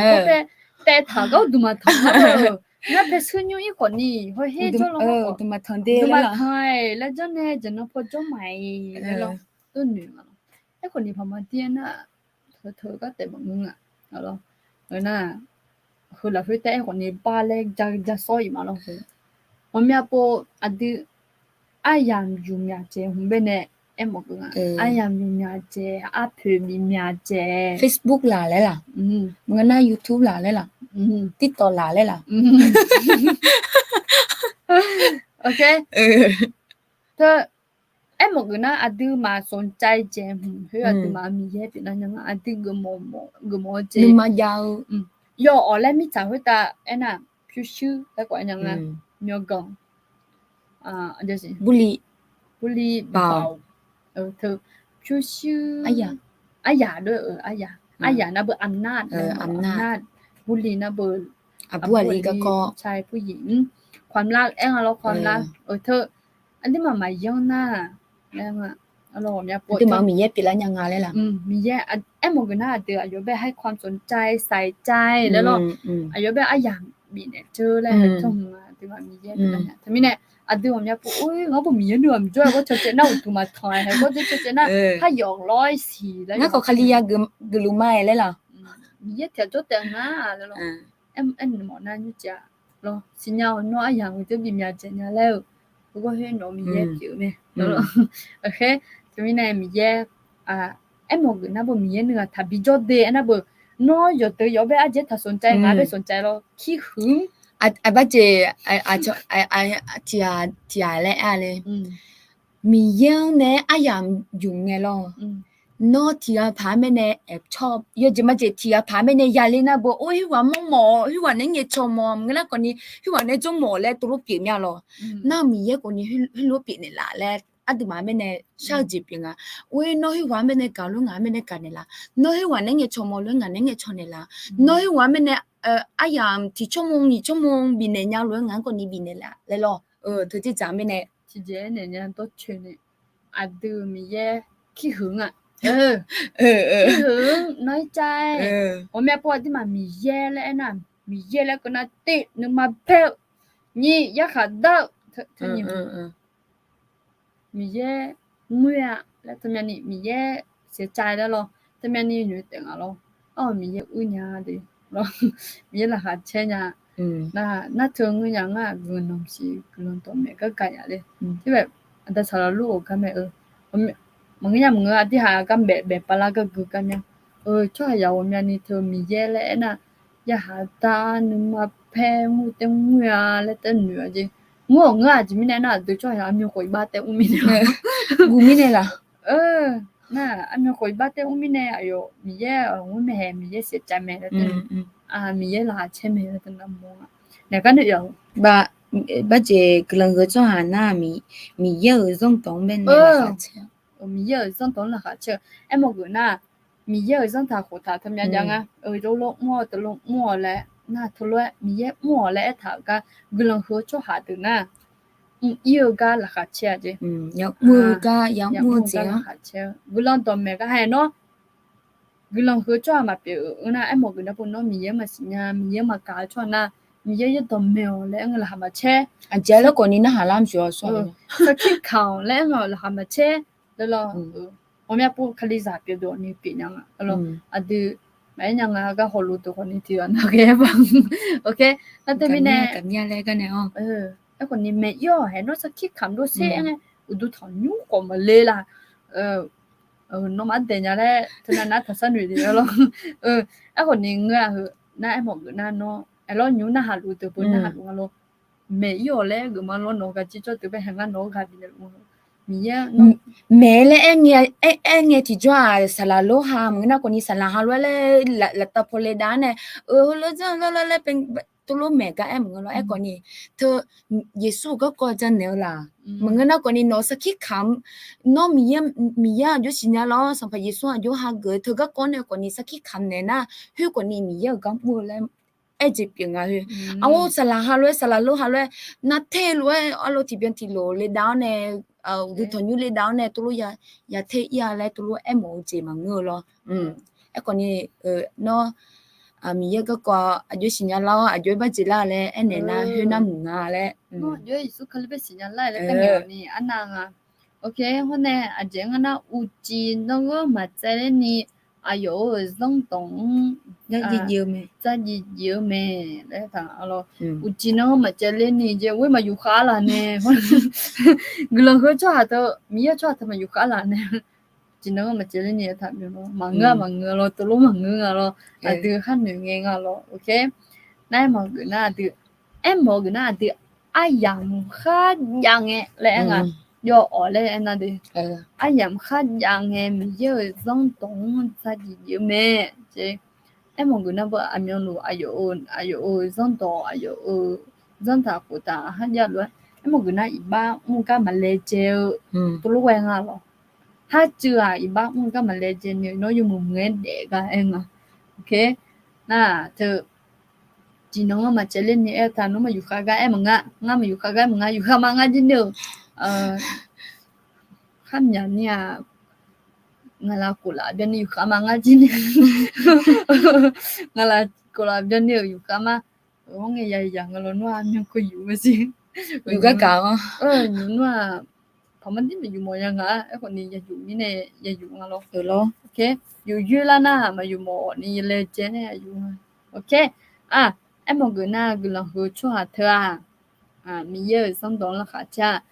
taev taq gar duqmaq tanq nar-eu. Ngar bae shir nymr ir khawf ni hawher jawr lawr, duqmaq tanq de, duqmaq tanq-aer laer janr nae jaqnan paw jawr maq-iq laer lawr. Dawrnoeq ma lawr. Aerkhawf ni paqma dir-aer nar, teu teu gar taef maqngeur nga. Nar, heu lafkhoer taef-aer khawf ni bar laer ja ja sawr-iq ma lawr. Ghawqmya pov aqdui aryamq yuf myaq dzaeq hmq bae nae aermawf-eu nga. Aryamq yuf myaq dzaeq, arpoeq bif myaq dzaeq. Facebook laq laer laq? Maqngeur nar YouTube laq laer laq? TikTok laq laer laq? Teu, aermawf geuf nar aqdui maq sanqcai dzaeq hmq khoer aqduimaf Miqyaer pyeufnar nya nga. Aqdui geufmawf, geufmawf-eu jeq nuima jav-eu. Yawawq laer mirtsaq khoertav aernar, pyurshuir laer khawf aernya nga. Myawqganq, burli, burli, baoq, teu, pyurshuir, aryaq, aryaq, aryaq nar beu amnar, amnar, burli nar beu aqbur aqli garkawv, cai puryiq, ความรัก aer nga lawr, ความรัก. Teu, aqduimaf maqyanr nar, aer nga. Aqduimaf-eu Miqyaer pyeuflar nya nga laer laq? Miqyaer, aermawf geuf nar aqdui aqyawf bae ให้ความสนใจ ใส่ใจ laer lawr. Aqyawf bae aryamq bifnaeq dzeur laer tawrhmq-a, aqduimaf Miqyaer pyeuflar nya. Teumirnae aqdui ghawqmya pov-or, ngar pu Miqyaer nuighaq mqjawr-aer gawr caw caev nar uqduq maqtanq-a hae, gawr caw caev nar har yawf lawr-aer siq laer. Ngar khawf Kali ya geufluf ma-aer laer laq? Miqyaer tiq ghaq jawr taef nga laer lawr. Aermawf nar nymrcif-a lawr, siqnya-awq, nawr aryamq-eu deuq bimya dzaeq nya laer-eu, heugar khoer nawq-eu Miqyaer pyeuf-eu mae. Teumirnae Miqyaer, aermawf geuf nar beu Miqyaer nuighaq taqbi jawr de aernar beu, nawr yawqdeuq yawq-awr bae arjeq taq สนใจ ngaq-anr bae สนใจ lawr kirhuiq-anr. Aqbarjeq, tiq ghaq, tiq ghaq laer aer-a le. Miqyaer-anr nae aryamq yuf ngae lawr. Nawr tiq ghaq paq-aer mirnae aertawr, yawjeq majeq tiq ghaq paq-aer mirnae yaler nar beu, or, khoerghaq mawrmawf, khoerghaq nae ngaeqcawq mawf, maqngeur nar khawfni, khoerghaq nae jawr mawf laer tov lof pyeuf mya lawr. Nar Miqyaer khawfni khoer lof pyeuf naeqlaf laer aqduimaf-aer mirnae shar-eu jeq pyeuf nga. Or, nawr khoerghaq-aer mirnae gaq lof-aer ngaq-aer mirnae gaq naeqlaf. Nawr khoerghaq nae ngaeqcawq mawf lof-aer ngaq nae ngaeqcawq naeqlaf. Nawr khoerghaq-aer mirnae aryamq tiq tsawrmawr nyiq tsawrmawr bifnaeq nya lof-aer ngaq-anr khawfni bifnaeq laf laer lawr. Teujeq dzaq mirnae tiqjeq-aer naeq nya dawrcoeni, aqdui Miqyaer kirhuiq-anr-aq, kirhuiq-anr nawr-aer cav-aer, ghawqmya pov aqduimaf Miqyaer laer aernar, Miqyaer laer keuv nar, tiq, nuima paer-eu, nyiq, yarkhaq dar-eu, teu nyiq, Miqyaer ngoer-a laer teumyani Miqyaer siqcav laer lawr, teumyani noeq taef nga lawr. Ar, Miqyaer uir nya de lawr, Miqyaer laqkhaq caer nya. Nar, nar teu ngeur nya ngar-aq guiqlanq siq guiqlanq dawqmaeq gar gaq nya le. Tiq bae, aqda saqlaq lor-euq gar mae-eu, maqngeur nya maqngeur aqdirhaq gar baef baef pavlar gar gui gar mya. Tsawrhaq yaq ghawqmyani teu Miqyaer laer aernar, yarkhaq dar, nuima paer, mr taer mr-a laer taef noeq-a jeq. Mr-awq ngeur-aq jeq mirnae nar aqdui tsawrhaq yaq armyan khof iqbax taer mr mirnae, guq mirnae laq? Nar armyan khof iqbax taer mr mirnae aqyawf Miqyaer-aq mr mae hae, Miqyaer siqcav mae laer taef, Miqyaer laqkhaq caer mae laer taef nar mawr-a. Naeq gar noeq yaf-eu, barjeq guiqlanq heu tsawrhaq nar, Miqyaer-euq zanrdawq-anr baenae laqkhaq caer-a. Miqyaer-euq zanrdawq-anr laqkhaq caer-eu. Aermawf geuf nar, Miqyaer-euq zanrtaq khoftaq teumya jav ngar, teulof mr-awq, teulof mr-awq laer nar, teulof-aer Miqyaer mr-awq laer aertaq-euq gar guiqlanq heu tsawrhaq deuq nar, mr-ir-eu gar laqkhaq caer-a jeq. Yamr-eu gar, yamr-eu gar laqkhaq caer-eu guiqlanq dawqmaeq gar hae nawr. Guiqlanq heu tsawrhaq maqpyeuf-eu nar, aermawf geuf nar pov nawr Miqyaer maqsiq nya, Miqyaer maqgaq-eu tsawrhaq nar, Miqyaer yaerdawq maeq-awq laer aer-eu laqkhaq maqcaer. Aqjeq laer khawfni narhaq lar maqsiq-awq, sarkir kamq-awq laer aer-eu laqkhaq maqcaer. Laer lawr, ghawqmya pov Kalizaq pyeuf dawq ni pyeuf nya nga lawr. Aqdui maqaer nya nga gar hawluf deuq khawfni tiqghaq nar ghae-aer ba. Nar teumirnae, aerkhawfni maeq-ir-awq hae nawr sarkir kamq dov sher aer ngae, uqduq tanqnymr khawf maqle laq. Nawmaf-anr daeq nya laer teunav nar taqsar noeq le-a lawr. Aerkhawfni ngeur-a heu nar, aermawf geuf nar nawr aerlawr nymr narhaq luf deuq pov narhaq luf nga lawr. Maeq-ir-awq laer geufma lawr, nawq-eu gaq jir jawr deuq bae hae ngar nawq-anr ghaq bifnaeq luf-a. Miqyaer, maeq laer aer ngae tiqjawr-aq saqlaq lor ha maqngeur nar khawfni saqlaq ha lof-aer laer laftav paw le dav-anr nae, heulof zanr lar lar laer teulof maeq gar aer maqngeur lawr. Aerkhawfni teu Yeqsur-euq garkawv janaeq-eu laq. Maqngeur nar khawfni nawq-eu sarkir kamq, nawr Miqyaer, Miqyaer aqjox siqnya lawr, Sanqpaq Yeqsur aqjox hageuf-eu teu garkawv nae khawfni sarkir kamq naeq nar, khoer khawfni Miqyaer-euq gar mr-eu laer aer jeq pyeuf nga khoer. Arlor saqlaq ha lof-aer, saqlaq lor ha lof-aer, nar ter lof-aer arlor tiqbyan tiqlof le dav-awr nae, uqduq tanqnymr le dav-awr nae teulof ya ter ir-a laer teulof aermawf-eu jeq maqngeur-eu lawr. Aerkhawfni nawr Miqyaer garkawv aqjox siqnya lar-awr aqjox-aer barjeq lar laer aernaeq nar khoer nar muiq nga laer. Nawr aqjox-aer Yeqsur Kali bae siqnya lar laer aernaeq-awq ni arnav nga. Hawr nae aqjeq ngar nar uqcif nanr-anr maqtsaevler ni aqyawf-euq zanrdawq-anr dzardziv dziv-eu mae laer taq-a lawr. Uqcif nanr-anr maqtsaevler ni jeq ghoer maqyuf khav laf nae, guiqlanq heu tsawrhaq teu, Miqyaer-eu tsawrhaq teu maqyuf khav laf nae, uqcif nanr-anr maqtsaevler ni aertaq mya lawr. Maqngeur-a maqngeur lawr, teulof maqngeur nga lawr. Aqdui khar noeq ngae nga lawr. Nar aermawf geuf nar aqdui, aermawf geuf nar aqdui aryamq kharjav ngae laer aer nga. Jawr-awq laer aer nar de, aryamq kharjav ngae Miqyaer-euq zanrdawq-anr dzardziv dziv-eu mae. Aermawf geuf nar beu aqmyanluf aqyawf-euq zanrdawq, aqyawf-euq zanrtaq khoftaq kharjav lof-aer, aermawf geuf nar iqbax mr gar maqlaejae-eu teulof ghae nga lawr. Kharcuiv-aq iqbax mr gar maqlaejae ni nawr yawmuiq muiq-aer daef gar aer nga. Nar teu, uqcif nanr-anr maqtsaevler ni aertaq nawr maqyuf khav gar aer maqnga, ngar maqyuf khav gar aer maqnga, yuf khav ma ngar jir ni-eu, Kharmyaq ni-aq, ngaq laf khof laf byanni yufkhav ma ngar jir ni. Ngaq laf khof laf byanni-euq yufkhav ma. Hawr ngae yayaq nga law nmr-aq, myanr keuv yuf-eu jir. Yuf gar gaq-anr. Nymq nmr-aq, paqmar dir maqyuf mawf ya nga-a. Aerkhawf ni yayuf mirnae yayuf nga law. Yuf yoer lar nar maqyuf mawf ni laejae nae yayuf nga. Aermawf geuf nar guiqlanq huiq-eu tsawrhaq teu-aq, Miqyaer-euq zanrdawq-anr laqkhaq caer-a.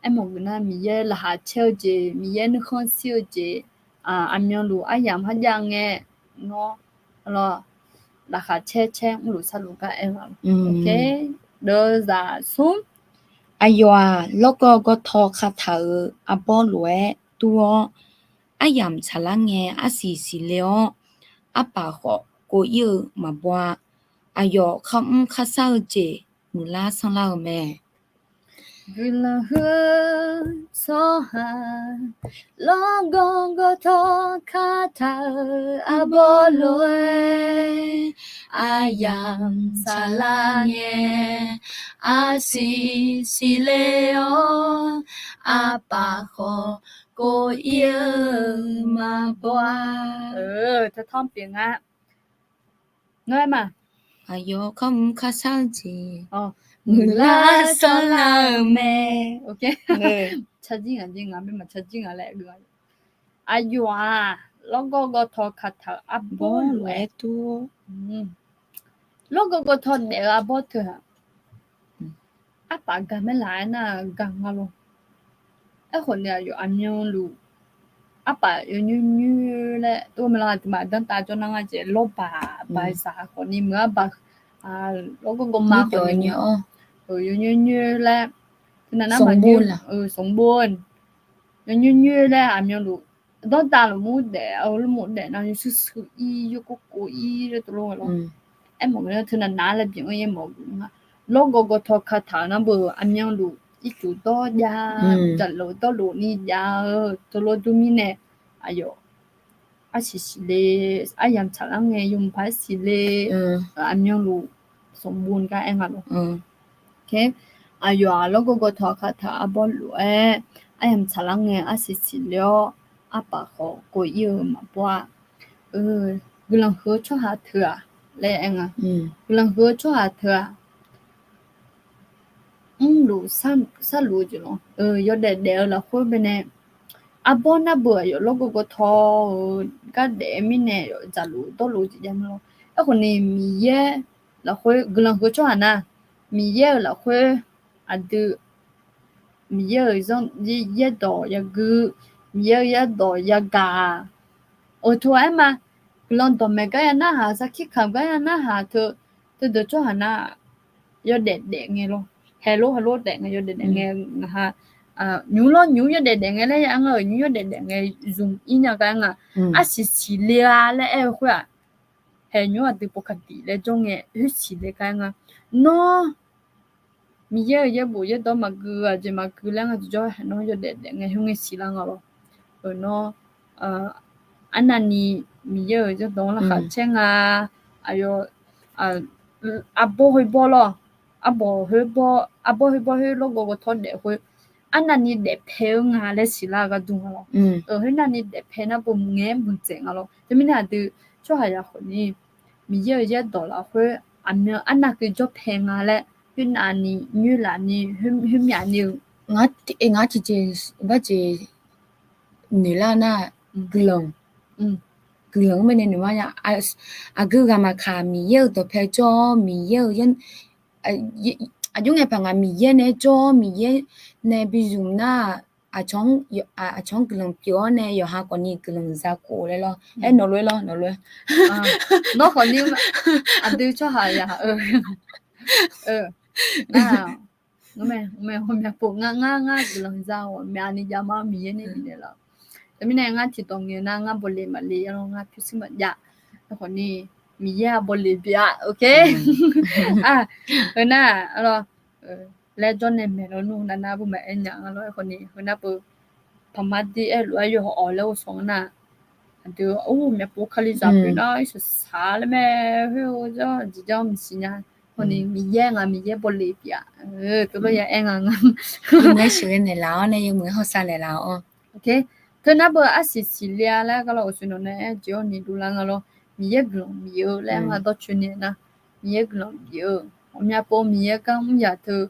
Aermawf geuf nar Miqyaer laqkhaq caer-eu jeq, Miqyaer nuikhanr shir-eu jeq, aqmyanluf aryamq kharjav ngae, nawr laqkhaq caer caer mrluf sarluf gar aer nga. Deuvzaq smr. Aqyawf-aq, lawrgawv gawrtaw kataq-euq arbawr lof-aer dur-awr, aryamq tsaqlar ngae arsiq siqle-awr, arpaf khawf kov ir-eu maqbaw-a. Aqyawf kharmr kharshar-eu jeq muiqlar sanrlar-eu mae. Guiqlanq huiq-eu tsawrhaq, lawrgawv gawrtaw kataq-euq arbawr lof-aer, aryamq tsaqlar ngae arsiq siqle-awr, arpaf khawf kov ir-eu maqbaw-a. Tawrtanr pyeuf nga. Nawr aer ma. Aqyawf kharmr kharshar-eu jeq muiqlar sanrlar-eu mae. Tsarjir ngaq jeq ngaq bae maq tsarjir nga laer. Aqyawf-aq, lawrgawv gawrtaw kataq-euq arbawr lof-aer dur. Lawrgawv gawrtaw daef-eu arbawr teu-aq, arpaf gaq maerlaf aernar gaq nga lawr. Aerkhawf ni aqyawf aqmyanluf arpaf yawnyoer nyoer laer tov mae lawr. Aqduimaf danrtav jawr nar ngar jeq lawrbaq baqzaq khawf ni meuq-ar baq, lawrgawv gawrma khawf ni yawnyoer nyoer laer, teunav nar maqnyoer, smq bov yawnyoer nyoer laer aqmyanluf danrtav luf mur daef, lmr daef nar yawshuir shuir ir yawkov kov ir laer tov lawr lawr. Aermawf geuf nar teunav nar laer bif-anr yaermawf geuf nga. Lawrgawv gawrtaw kataq-eu nar beu aqmyanluf ircuf dawr jav, jaqlof dawrlof ni jav-eu tov lawr dur mirnae, aqyawf arsiq siqle, aryamq tsaqlar ngae yawmuiq paq-aer siqle, aqmyanluf smq bov gar aer nga lawr. Aqyawf-aq lawrgawv gawrtaw kataq arbawr lof-aer, aryamq tsaqlar ngae arsiq siqle-awr, arpaf khawf kov ir-eu maqbaw-a. Guiqlanq huiq-eu tsawrhaq teu-aq laer aer nga. Guiqlanq huiq-eu tsawrhaq teu-aq, mrluf sarluf-eu jeq lawr, yawdaef daef-eu lafkhoer baenae, arbawr nar beu aqyawf lawrgawv gawrtaw-eu gar daef-eu mirnae, aqyawf jaqlof dawrlof jeq jav mae lawr. Aerkhawf ni Miqyaer lafkhoer guiqlanq huiq-eu tsawrhaq nar, Miqyaer-euq lafkhoer aqdui, Miqyaer-euq zanr, yaerdawq yagui, Miqyaer-euq yaerdawq yagaq-aq, oe teu aer ma, guiqlanq dawqmaeq gar ya narhaq, sarkir kamq gar ya narhaq teu, teudeuq tsawrhaq nar, yawdaef daef ngae lawr, haeq lor haeq lor daef ngae, yawdaef daef ngae ngaq ha, nymq lawr nymq yawdaef daef ngae laer ya ngar-euq, nymq yawdaef daef ngae zmq ir nya gar aer nga. Arsiq siqle-a laer aer-eu khoer-aq, haeq nymq aqdui pov kaqdif laer jawr ngae, khoer siqle gar aer nga. Nawr Miqyaer-euq yaerbof yaerdawq maqgui, aqjeq maqgui laer ngar tiqjawr haeq nawr yawdaef daef ngae khoerngae siqlar nga lawr. Nawr arnavni Miqyaer-euq yaerdawq-anr laqkhaq caer nga. Aqyawf, arbawr khoerbawr lawr, arbawr khoerbawr, arbawr khoerbawr khoer lawrgawv gawrtaw daef khoer, arnavni daefpae-eu nga laer siqlar-eu gharduq nga lawr. Khoernavni daefpae nar beu ngaeq-aer muiqdzaeq nga lawr. Teumirnae aqdui tsawrhaqzaq khawf ni Miqyaer-euq yaerdawq lafkhoer aqmyan arnavni jawrpae nga laer, khoernavni nyoerlafni, khoermyavni-eu, ngar tiqjeq barjeq noeqlar nar, guiqlanq, guiqlanq-anr baenae noeqlar nya. Aqgeu ghaq maqkaq Miqyaer-euq dawqpae jawr-awr Miqyaer-euq, aqjox ngae paq ngaq Miqyaer nae jawr-awr Miqyaer nae bi zmq nar, aqcawq-anr guiqlanq pyeuf-awr nae yawqha khawf ni guiqlanq za khof laer lawr. Aer nawq lof-aer lawr, nawq lof-aer. Nawr khawf ni aqdui tsawrhaqzaq, ngar, ngar, ngar, ngar guiqlanq za-awq, myavni javma Miqyaer nae bifnaeq laf. Teumirnae ngar tiqdawq ngae nar ngar bawleq maqle-a lawr, ngar pyurshuir maqjav. Aerkhawf ni Miqyaer-aq bawleq pyeuf-a. Heunar, laer jawr nae maeq lawr nmr navnar beu maqaer nya nga lawr. Aerkhawf ni heunar beu paqmar dir aerlof-aer yawhawq-awq laer ghovshaw nar, aqdui-or myavpov kalizaq pyeuf nar irsaq saq laer mae, khoer-eu jawr jeq janr maqsiq nya. Khawf ni Miqyaer ngaq Miqyaer bawleq pyeuf-a. Tov lawr ya aer nga ngar. Yawmuiq-aer sheuqghae naeqlaf-awr nae yawmuiq-aer hawsav naeqlaf-awr. Teu nar beu arsiq siqle-a laer gar lawr, uqshoe nawq nae aer jeq-awr ni dovlar nga lawr. Miqyaer guiqlanq bif-eu laer nga dawrcoeni nar, Miqyaer guiqlanq bif-eu, ghawqmya pov Miqyaer gar mr yaq teu,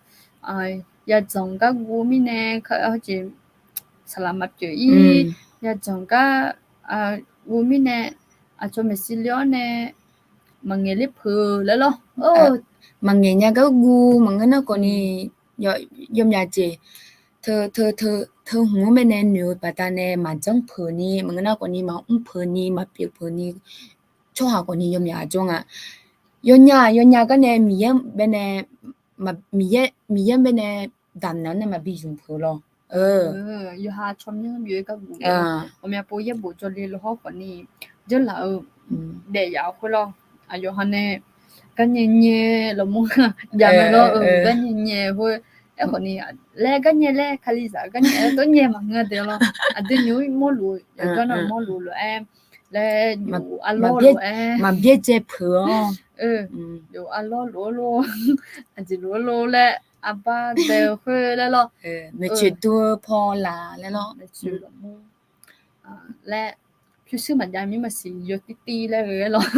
yadzanq gar guv mirnae, jeq saqlaq maqpyeuf ir, yadzanq gar guv mirnae, aqcawq maeqshi le-awr nae maqngaeq ler peuq laer lawr. Maqngaeq nya gar guv maqngeur nar khawf ni, yawmyaq jeq teu, teu, teu hmq-anr bae nae noeq-eu baqdanae maqjanr peuq ni maqngeur nar khawf ni, maqmr peuq ni maqpyeuf peuq ni, tsawrhaq khawf ni yawmyaq jawr nga. Yawnya, yawnya gar nae Miqyaer bae nae, Miqyaer, Miqyaer bae nae damq naeq-awr nae maqbi zmq peuq lawr. Yawqha tsawrmyanr byoe gar guv-eu, ghawqmya pov yaerbof jawrle lawr hawr khawf ni, jeurlaf-eu daef yaf-eu khoer lawr. Aqyawf ha nae garnyae nyae lawqmawr jav mae lawr-eu, garnyae nyae khoer, aerkhawf ni laer garnyae laer kalizaq garnyae-aer tawr nyae maqngeur de lawr. Aqdui nymq-mr mawrluf-eu yawqjawr nar mawrluf lof-aer laer, yawf arlawr lof-aer maqbyaerdzae peuq-awr, yawf arlawr lof-aer lor, aqjeq lof-aer lor laer, arbar dae-eu khoer laer lawr, maeqtsoeq dov-eu paw laq laer lawr, laer pyurshuir maqjav mir maqsiq yawtir tir laer ghae-aer lawr.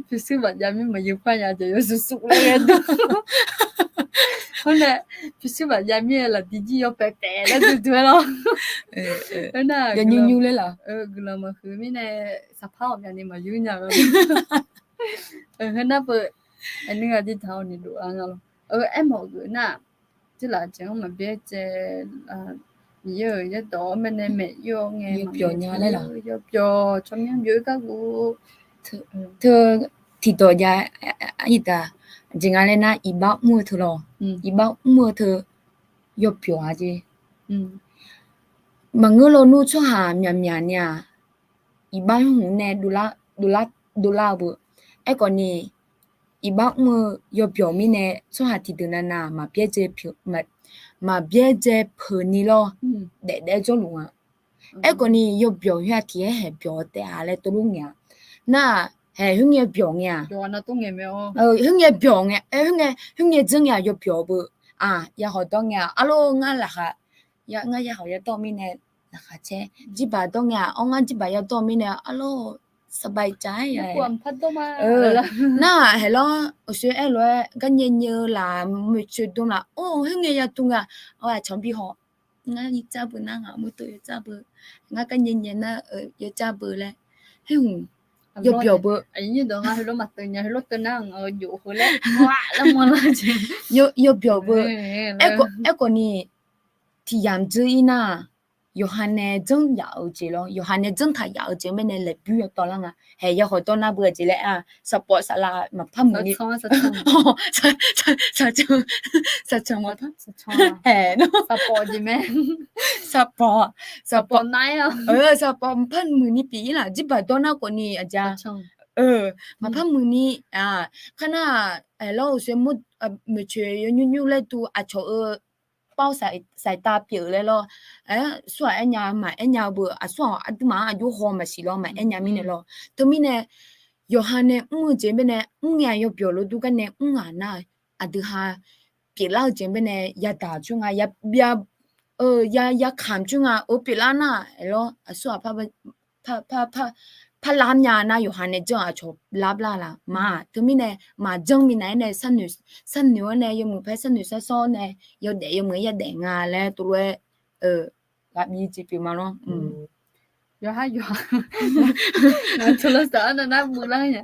Pyurshuir maqjav mir maqyeu par ya jeq yawshuif shuif laer ghae-aer dawr. Khoer nae pyurshuir maqjav mir-aer lafdi jir yawpaeq paeq laer duidui-aer lawr. Khoer nar, guiqlanq maqhuiq mirnae saqpar ghawqmyani maqyur nya-eu. Khoer nar beu, aqnui aqdui daq-awr ni dov-a nga lawr. Aermawf geuf nar, jirlaf jeq-anr maqbyaerdzae, Miqyaer-euq yaerdawq-anr bae nae maeq-ir-awr ngae, yawbyawq tsawrmyanr byoe gar guv. Teu tiqdawq jav, iqdaq, aqjeq nga laer nar, iqbax mr-eu teu lawr, iqbax mr-eu teu yawbyawq-a jeq. Maqngeur lawnmr tsawrhaq myaqmyaq ni-aq, iqbax hmq nae dovlar-eu beu. Aerkhawf ni, iqbax mr-eu yawbyawq mirnae tsawrhaq tiqdeuq navnav maqbyaerdzae peuq ni lawr, daef daef-aer jawrluf nga. Aerkhawf ni yawbyawq khoer-aq tiq aer haeq byawq-eu taef-a laer teulof ngae-a. Nar-aq, haeq khoerngae byawq ngae-a, khoerngae byawq ngae, khoerngae, khoerngae dzeur ngae-aq yawbyawq beu. Aq, ya hawq dawr ngae-a, arlor ngar laqkhaq, ngar ya hawq ya dawr mirnae laqkhaq caer, jirbaq dawr ngae-a, awr ngar jirbaq ya dawr mirnae arlor saqbaq iqcav-aer ya. Nar-aq, haeq lawr, uqshoe aer lof-aer garnyae nyae-eu laq, maeqtsoeq dm laf, or, khoerngae ya dm nga, awr, aqcawq bi haw, ngar yawcar beu nar, ngaq murteuv yawcar beu, ngar garnyae nyae nar, yawcar beu laer, khoerhmq yawbyawq beu. Yawbyawq beu. Aerkhawf ni, tiq yamq dzeur-ir nar, yawqha nae janr yaf-eu jeq lawr, yawqha nae janr taq yaf-eu jeq-anr bae nae laeqbymr yawtawv lar nga. Haeq ya hawq dawr nar beu-a jeq laer-a, saqpawf saqlaq maqpar muiq ni, saqcanq, saqcanq maqpar, saqpawf, saqpawf, saqpawf maqpar muiq ni pyeuf-ir laq, jirbaq dawr nar khawf ni aqja, maqpar muiq ni, kar nar, aerlawr uqshoe mur, maeqtsoeq yawnymr nymr laer duq aqcawq-eu pav saqtav pyeuf laer lawr. Aer, aqsur-aq aer nya maqaer nya-eu beu, aqsur-aq aqduimaf-anr aqjox haw maqsiq lawr, maqaer nya mirnae lawr. Teumirnae, yawqha nae mr-eu jeq bae nae mr ngae-a, yawbyawq lof dur gar nae mr ngaq nar, aqdui ha pyeuflar-eu jeq bae nae yadaq coer nga, ya, ya kamq coer nga, oe pyeuflar nar, aerlawr aqsur-aq par lar mya nar, yawqha nae janr-eu aqcawq lar lar laq ma. Teumirnae maqjanr minav-aer nae sharnoeq-awr nae yawmuiq paer sharnoeq shar shawr-awr nae yawdaef yawmuiq-aer yadaef nga laer tov lof-aer ghaq bif jeq pyeuf ma lawr. Yawqha yawqha, tov lar saq-awr nar nar meuq lar nya.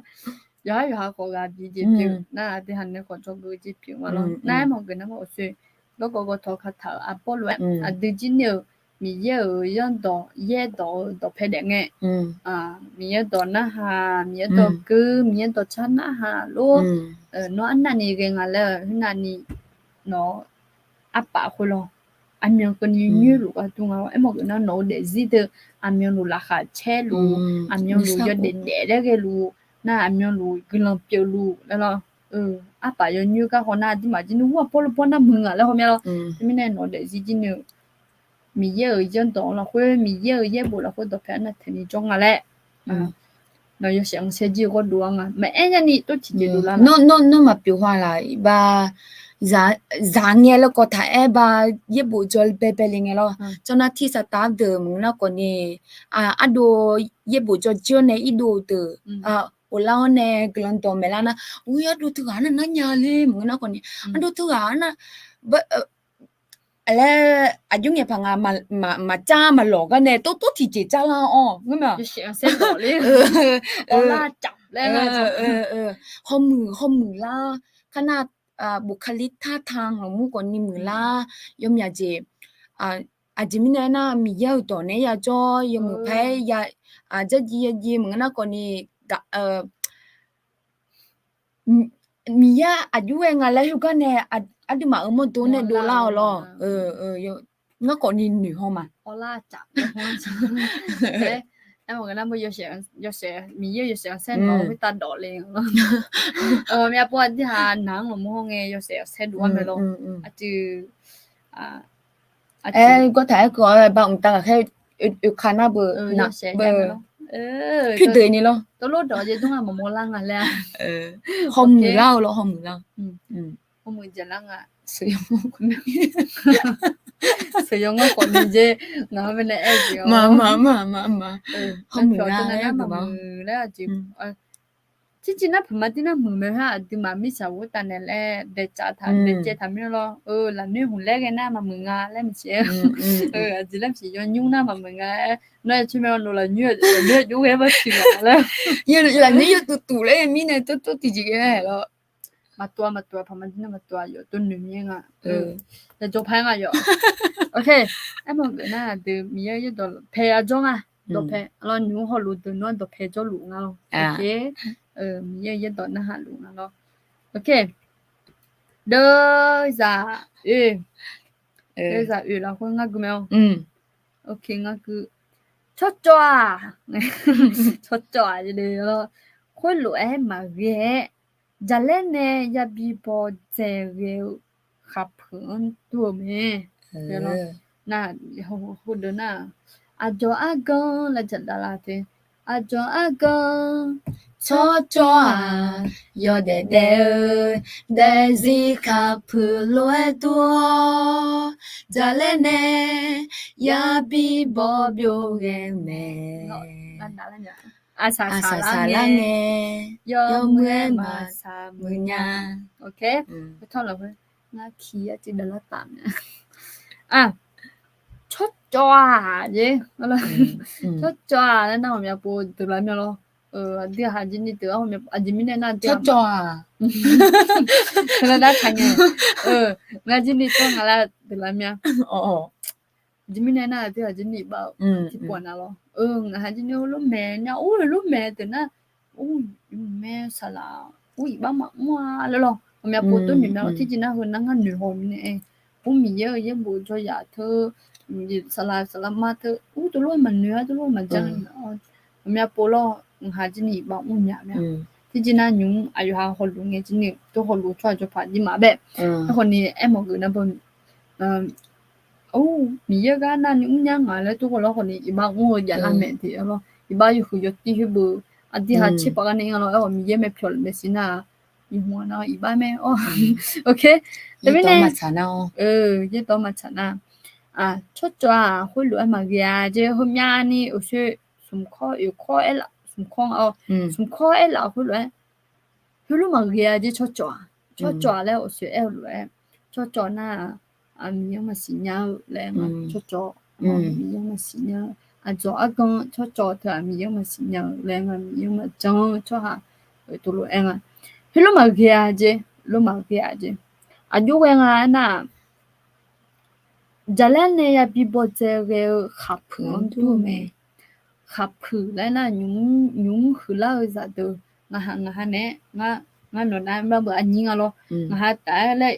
Yawqha yawqha khawf ghaq bif jeq pyeuf nar, aqdui ha nae khawf dzawgeuf jeq pyeuf ma lawr. Nar-aer mawf geuf nar ma, uqshoe gawrgawv gawtawq kataq-euq arbawr lof-aer aqdui jir ni-euq Miqyaer-euq zanrdawq yaerdawq-eu dawqpae daef ngae, Miqyaer dawq narhaq, Miqyaer dawq geur, Miqyaer dawq car narhaq lor. Nawr arnavni ghae nga laer-eu khoernav ni, nawq-eu arpaf khoer lawr, aqmyan keuvni nyoerluf gharduq nga lawr. Aermawf geuf nar nawq-eu daefzir deuq aqmyanluf laqkhaq caerluf, aqmyanluf yawdaef daef laer ghaeluf, nar aqmyanluf guiqlanq pyeufluf laer lawr. Arpaf yawnyoer gar haw nar aqduimaf jir ni ghaq bawr lawr bawr nar muiq ngaq laer haw mya lawr. Teumirnae nawq-eu daefzir jir ni-eu Miqyaer-euq zanrdawq lafkhoer, Miqyaer-euq yaerbof lafkhoer dawqpae arnav taeqni jawr nga laer. Nawq yawshaef anqsaer jir-eu gawrdov-a nga maqaer nyani tov tiqjeq dovlar. Nawr maqpyeuf ha laq ba. Zaq ngae laer kawv taq-aer ba, yaerbof jawr baebae le ngae lawr. Jawrnar tirsaqtaf-ar deuq maqngeur nar khawfni, ardov yaerbof jawr jir-awr nae irdov deuq, ghoflar-awr nae guiqlanq dawq maeqlar nar, ardov teughaq nar nar nya le maqngeur nar khawfni, ardov teughaq nar laer aqjox ngaeq paq nga, maqcar maqlawq gar nae tov tov tiqjeq car lar-awr ngeur mae. Hawmuiq hawmuiq lar, kar nar, บุคลิกท่าทาง lafmur khawfni muiqlar, yawmyaq jeq, aqjeq mirnae aernar Miqyaer-euq dawq naeq-aer yajawr yawmuiq paq-aer ya, jarjiv yajiv maqngeur nar khawfni, Miqyaer aqjox ghae nga laer heugar nae, aqduimaf-euq mawrdo nae dovlar-awq lawr. Ngar khawfni noeq haw ma. Miqyaer yawshaef anqsaer nawq-anr khoertav dawf le. Myav pov aqdui haq naq-anr lafmur hawr ngae yawshaef anqsaer dov-ar mae lawr. Aqdui, aer gawrtaq aer keuv-awr ba mqtav ghaqkhaer oeka nar beu, pyurdeuq ni lawr. Tov lor dawq jeq dmr-aq maqmawr lar nga laer-a. Hawmuiq lar-eu lawr, hawmuiq lar. Hawmuiq jaqlar nga. Sheuqyaw ngawr khawfni jeq ngaq-anr baenae aer-eu jeq-awr, hawmuiq lar-aer maqmuiq laer-a jeq. Tirciv nar paqma dir nar muiq mae ha, aqduimaf mirtsaq khoertav naeq laer daeqcav taq daeqcaev taq mir lawr. Lafnoer hmq laer ghae nar maqmuiq nga laer maqsiq-aer. Aqjeq laer maqsiq, yawnymr nar maqmuiq nga-aer. Nawr ya tser mae-awr nawq lafnoer lafnoer aqjox ghae bar tiq ghaq laer. Lafnoer yawtuv tuv laer mirnae tov tov tiqjeq ghae lawr. Maqtuv-a maqtuv-a, paqma dir nar maqtuv-a, yawf tov noeq mir nga. Yajawr paq-aer nga yawf. Aermawf geuf nar aqdui Miqyaer yaerdawq pae yajawr nga. Dawqpae lawr, nymq-mr hawluf deuq nawr dawqpae jawrluf nga lawr. Miqyaer yaerdawq narhaq luf nga lawr. Deuvzaq oe, deuvzaq oe lafkhoer ngar gui mae-awr. Ngar gui. Tsawrcawv-aq, tsawrcawv-aq, khoerlof-aer maqghae-aer, jaqlaer nae yabi bawdzae ghae-eu khaqpuiq-anr dur-eu mae. Nar, hawdeuq nar, aqdzawq argan laer jaqdav lar te. Aqdzawq argan, tsawrcawv-aq, yawdaef daef-eu daefzir khaqpuiq lof-aer dur-awr, jaqlaer nae yabi bawbyov ghae-eu mae. Aqsaq saqlar ngae, yawmuiq-aer maqsaq muiq nya. Ngar ki-aer tiqdav lar taf mae. Tsawrcawv-aq jeq, tsawrcawv-aq laer nar ghawqmya pov deuq lar mya lawr. Aqdui haq jir ni deuq-a ghawqmya, aqjeq mirnae nar tsawrcawv-aq, nar taq ngae, ngar jir ni tsawr nga lar deuq lar mya. Aqjeq mirnae nar aqdui haq jir ni iqbax-eu tiqpov-aq nar lawr. Ngaq haq jir ni lormaeq nya, or lormaeq deuq nar, or, mr mae saqlaq, or iqbax maqmr-a laer lawr. Ghawqmya pov tov noeq mya lawr, tiqjeq nar heu nar ngar noeq haw mirnae aer. Or Miqyaer-eu yaerbof jawr yaf teu, saqlaq saqlaq ma teu, or tov lor maqnoeq-a, tov lor maqjan. Ghawqmya pov lawr, ngaq haq jir ni iqbax mr nya mae. Tiqjeq nar nymq-mr aqyawf ha hawluf ngae jir ni tov hawluf tsawrhaq jawrpaq jir ma bae. Aerkhawf ni aermawf geuf nar beu, or, Miqyaer gar nar ni mrnya ngaq laer tov hawluf khawf ni iqbax mr-eu javlar mae te-a lawr. Iqbax yawhuiq yawtir khoer beu, aqdui haq tserpav gar nae nga lawr. Aerkhawf Miqyaer mae pyawq lef mae siq nar, yawhuiq nar iqbax mae-awr. Teumirnae, yaerdawq maqtsaq nar, tsawrcawv-aq khoerlof-aer maqghae-a jeq, heumyavni uqshoe smq kawr oeq kawr aerlaf, smq kawr nga-awr, smq kawr aerlaf khoerlof-aer, heulof maqghae-a jeq tsawrcawv-aq. Tsawrcawv-aq laer uqshoe aer-eu lof-aer, tsawrcawv nar-aq, Miqyaer-anr maqsiq nya-eu laer nga. Tsawrcawv, Miqyaer-anr maqsiq nya-eu, aqdzawq argan tsawrcawv teu-aq Miqyaer-anr maqsiq nya-eu laer nga, Miqyaer-anr maqjan-eu tsawrhaq, tov lof-aer nga. Heulof maqghae-a jeq, lof maqghae-a jeq, aqjox ghae nga aernar-aq, jaqlaer nae yabi bawdzae ghae-eu khaqpuiq-anr dur-eu mae. Khaqpuiq laer nar, nymq-mr huiqlar-eu zaqdeuq, ngaq ha ngaq ha nae-a, ngar nawq nar nar beu aqnyir nga lawr, ngaq ha taf-aer laer,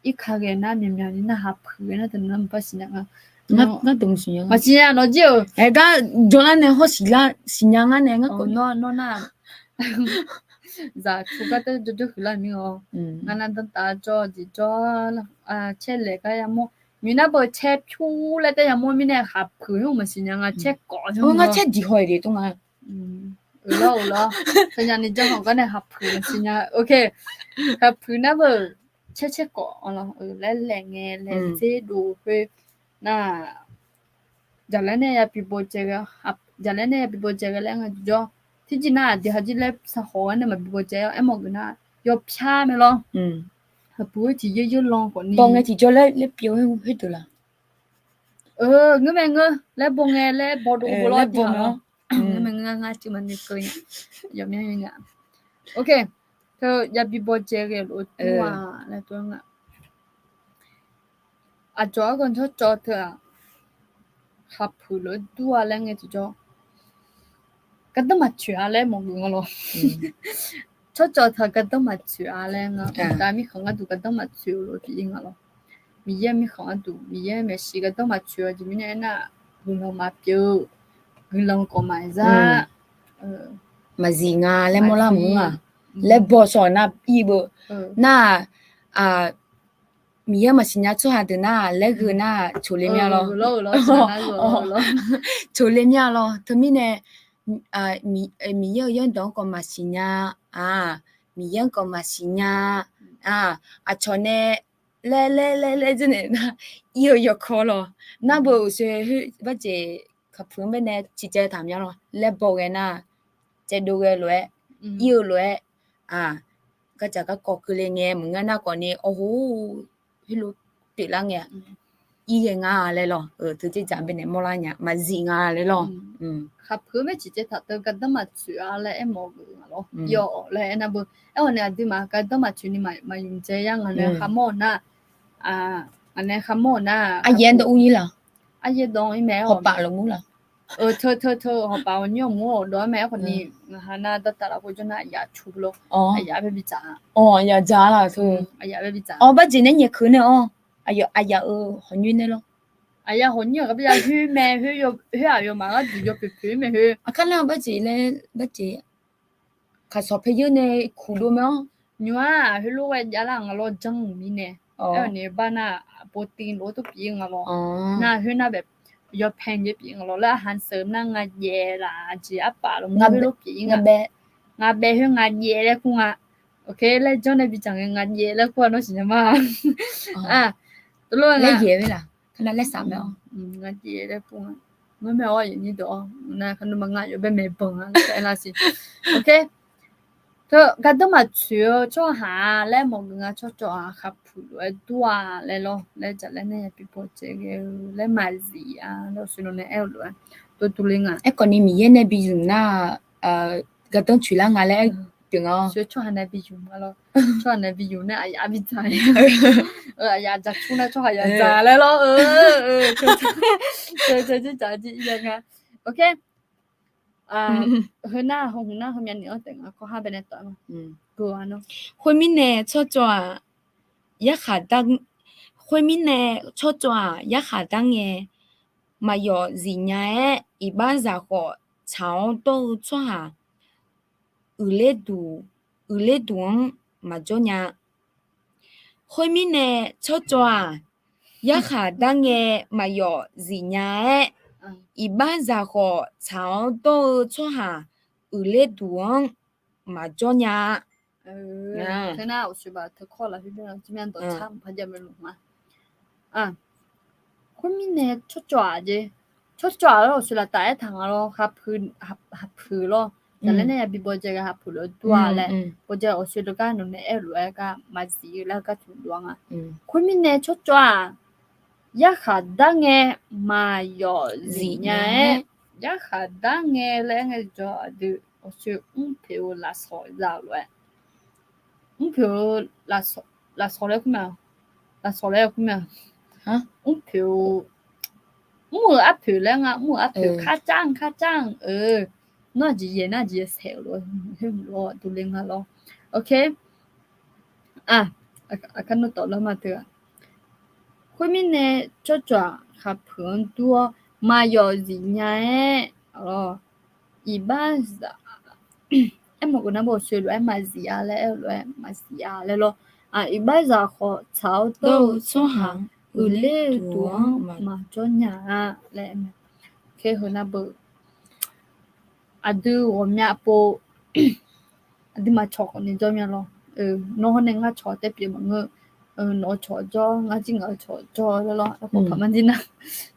irka ghae nar myaqmyaq ni nar khaqpuiq ghae nar teu nar maqpar siqnya nga. Maqsiqnya nawq jir-euq. Aer gar jawrlar nae hawr siqnya ngar nae ngar khawf nawr nar zaq cu gar teu jawrjawr huiqlar mir-awr, ngar nar danrtav jawr jeq jawr, caer laeq gar yamawr, miq nar beu caer pyur laer taer yamawr mirnae khaqpuiq hmq maqsiqnya nga, caer kawf ngar caer diq haw-iq de tov nga. Uqlawr uqlawr, teunyani janr hawq gar nae khaqpuiq maqsiq nya. Ok, khaqpuiq nar beu caer caer kawf-awr lawr, laer laeq ngae laeq dzer dov khoer nar, jaqlaer nae yabi bawdzae ghae, jaqlaer nae yabi bawdzae ghae laer ngae jawr. Tirjir nar aqdui hajir laer saqkhawf-aer nae maqbi bawdzae-awr aermawf geuf nar, yawpyar mae lawr. Khaqpuiq-eu tiq yeur yeur lan khawf ni. Baw ngae tiqjawr laer pyeuf-eu khoerdeuq laq? Ngeur mae ngeur, laer baw ngae laer baw dov bo lawr tiq ghaq lawr. Ngeur mae ngeur ngar ngar cuiv ma nuikeuv nya. Yawmyanr nya. Ok, teu yabi bawdzae ghae lof-eu dur-a laer tov nga. Aqcawq-aer gawr tsawrcawv teu-aq, khaqpuiq lof-aer dur-a laer ngae tiqjawr, gardanr maqtsoeq-a laer mawf geuf nga lawr. Tsawrcawv teu-aq gardanr maqtsoeq-a laer nga. Uqtaf mirkhanq gharduq gardanr maqtsoeq-eu lof-aer pyeuf-ir nga lawr. Miqyaer mirkhanq gharduq, Miqyaer maeqshi gardanr maqtsoeq-a jeq mirnae aernar, guiqlanq maqpyeuf-eu, guiqlanq khawf maqzar, maqzif nga laer mawrlar mq-aq, laer baw shawq nar ir beu nar-aq, Miqyaer maqsiq nya tsawrhaq deuq nar laer gheu nar coqle mya lawr. Coqle mya lawr. Teumirnae Miqyaer-euq yaerdawq-anr khawf maqsiq nya-a, Miqyaer-anr khawf maqsiq nya-a, aqcawq nae laer laer laer laer dzeur naeq nar, ir-eu yawkawr lawr. Nar beu uqshoe barjeq khaqpuiq-anr baenae ciqcaev taq mya lawr laer baw ghae nar, caevdov ghae lof-aer, ir-eu lof-aer, gardzaq garkawv keuvle ngae maqngeur nar khawf ni, awq heulof pyeuflar ngae-a, ir ghae nga laer lawr. Teu dzerdzaq baenae mawrlar nya maqzif nga laer lawr. Khaqpuiq-eu mae ciqcaev taq teu gardanr maqtsoeq-a laer aermawf-eu nga lawr. Yawf laer aernar beu, aerkhawf ni aqduimaf gardanr maqtsoeq ni maqyuq dzae yar ngaq nae kharmawr-eu nar, ngaq nae kharmawr-eu nar, aryaer dawv ur-ir laq? Aryaer dawv-ir mae. Hawpaf lawq mur laq? Teu teu teu hawpaf hawq nymr-awq mur-awq dawv-aer mae. Aerkhawf ni ngaq ha nar dawrtav lafkhoer jawr nar aqyaf cu lawr. Aqyaf bae bidzaq-a. Aqyaf dzaq-a laq teu. Aqyaf bae bidzaq. Awr barjeq nae nyaef keuq nae-awr, aqyaf-euq hawq nymr nae lawr. Aqyaf hawq nymr-aq gar bae ya khoer mae, khoer aqyawfmaf gharduq yawpoeq poeq-ir mae khoer. Aqkar nar-aq barjeq laer barjeq Khaqsawq paeyaer nae kuq dov mae-awr. Nymr-aq, heulof ghae javlar nga lawr janr-euq mirnae. Aerkhawf ni bar nar, protein lof-aer tov pyeuf-ir nga lawr. Nar khoer nar bae, yawpae jeq pyeuf-ir nga lawr laer, อาหารเสริม nar ngaq jaev laf jeq arpaf lof-aer heulof pyeuf-ir nga. Ngaq bae khoer ngaq jaev laer kur nga. Ok, laer janr nae bidzaq ngae ngaq jaev laer kur-a nawr siqnya ma. Tov lof-aer nga. Ngaq jaev laer kur nga. Mar mae-awr aqyuif nyir deuq-awr, nar kharnmr ma ngar yawbae maeqbanq-a laer aerlar siq. Ok. Teu gardanr maqtsoeq-eu tsawrhaq laer mawfgeuf nga. Tsawrcawv-aq khaqpuiq lof-aer dur-a laer lawr, laer jaqlaer nae yabi bawdzae ghae-eu laer maqzif-a laer, awqshoe nawq nae aer-eu lof-aer dovduv le nga. Aerkhawf ni Miqyaer nae bi zmq nar, gardanr tsoeq lar nga laer pyeuf nga-awr. Tsawrhaq nae bi zmq nga lawr. Tsawrhaq nae bi zmq nar aqyaf bidzaq. Aqyaf dzaqcur nar tsawrhaq yadzaq laer lawr. Teu dzerdzaq jir ir-a nga. Ok. Heu nar, heu hmq nar heumyav noeq-anr taef nga kawv har bae nae tawf-a ma. Khoermirnae tsawrcawv-aq, yarkhaq dar, khoermirnae tsawrcawv-aq yarkhaq dar ngae maqyawf zifnya-aer, iqbaxzaq khawf tsaq-awr dawr-eu tsawrhaq uiqler duq, uiqler duq-anr maqjawr nya. Khoermirnae tsawrcawv-aq, yarkhaq dar ngae maqyawf zifnya-aer, iqbaxzaq khawf tsaq-awr dawr-eu tsawrhaq uiqler duq-anr maqjawr nya-a. Teu nar awqshoe baf teu kawr lafkhoer byan-a jir mya dawqtsar mqpar jav mae luf ma. Khoermirnae tsawrcawv-aq jeq, tsawrcawv-aq-aer awqshoe laftaf aertaq nga lawr, khaqpuiq lawr. Jaqlaer nae yabi bawdzae ghae khaqpuiq lof-aer dur-a laer, bawdzae awqshoe deuq gar nawq nae aer-eu lof-aer gar maqzif-eu laer gar tmq dov-a nga. Khoermirnae tsawrcawv-aq, yarkhaq dar ngae maqyawf zifnya-aer, yarkhaq dar ngae laer aer ngae jawr aqdui awqshoe mrpoeq-eu lafsawq za-eu lof-aer, mrpoeq-eu lafsawq laer kur mae, lafsawq laer kur mae, mrpoeq-eu, mr-euq arpoeq laer nga, mr-euq arpoeq kar car-anr kar car-anr-eu, nawr aqjeq yaeq nar aqjeq yaeq saeq-euq lof-aer, heu lof-aer dovle nga lawr. Ok. Aqkar nmr tawf lar ma teu-aq, khoermirnae tsawrcawv-aq khaqpuiq-anr dur-awr maqyawf zifnya-aer, iqbaxzaq, aermawf-eu nar bawqsoe lof-aer maqzif-a laer aer-eu lof-aer maqzif-a laer lawr. Iqbaxzaq khawf tsaq-awr dawr-eu tsawrhaq uiqler duq-anr maqjawr nya-a laer aer mae. Kher heu nar beu aqdui ghawqmya pov, aqduimaf cawq khawfni jawr mya lawr. Nawr hawr nae ngar cawq taer pyeuf maqngeur. Nawq-eu cawq jawr, ngar jir ngaq-eu cawq jawr laer lawr. Aerkhawf paq mar jir nar,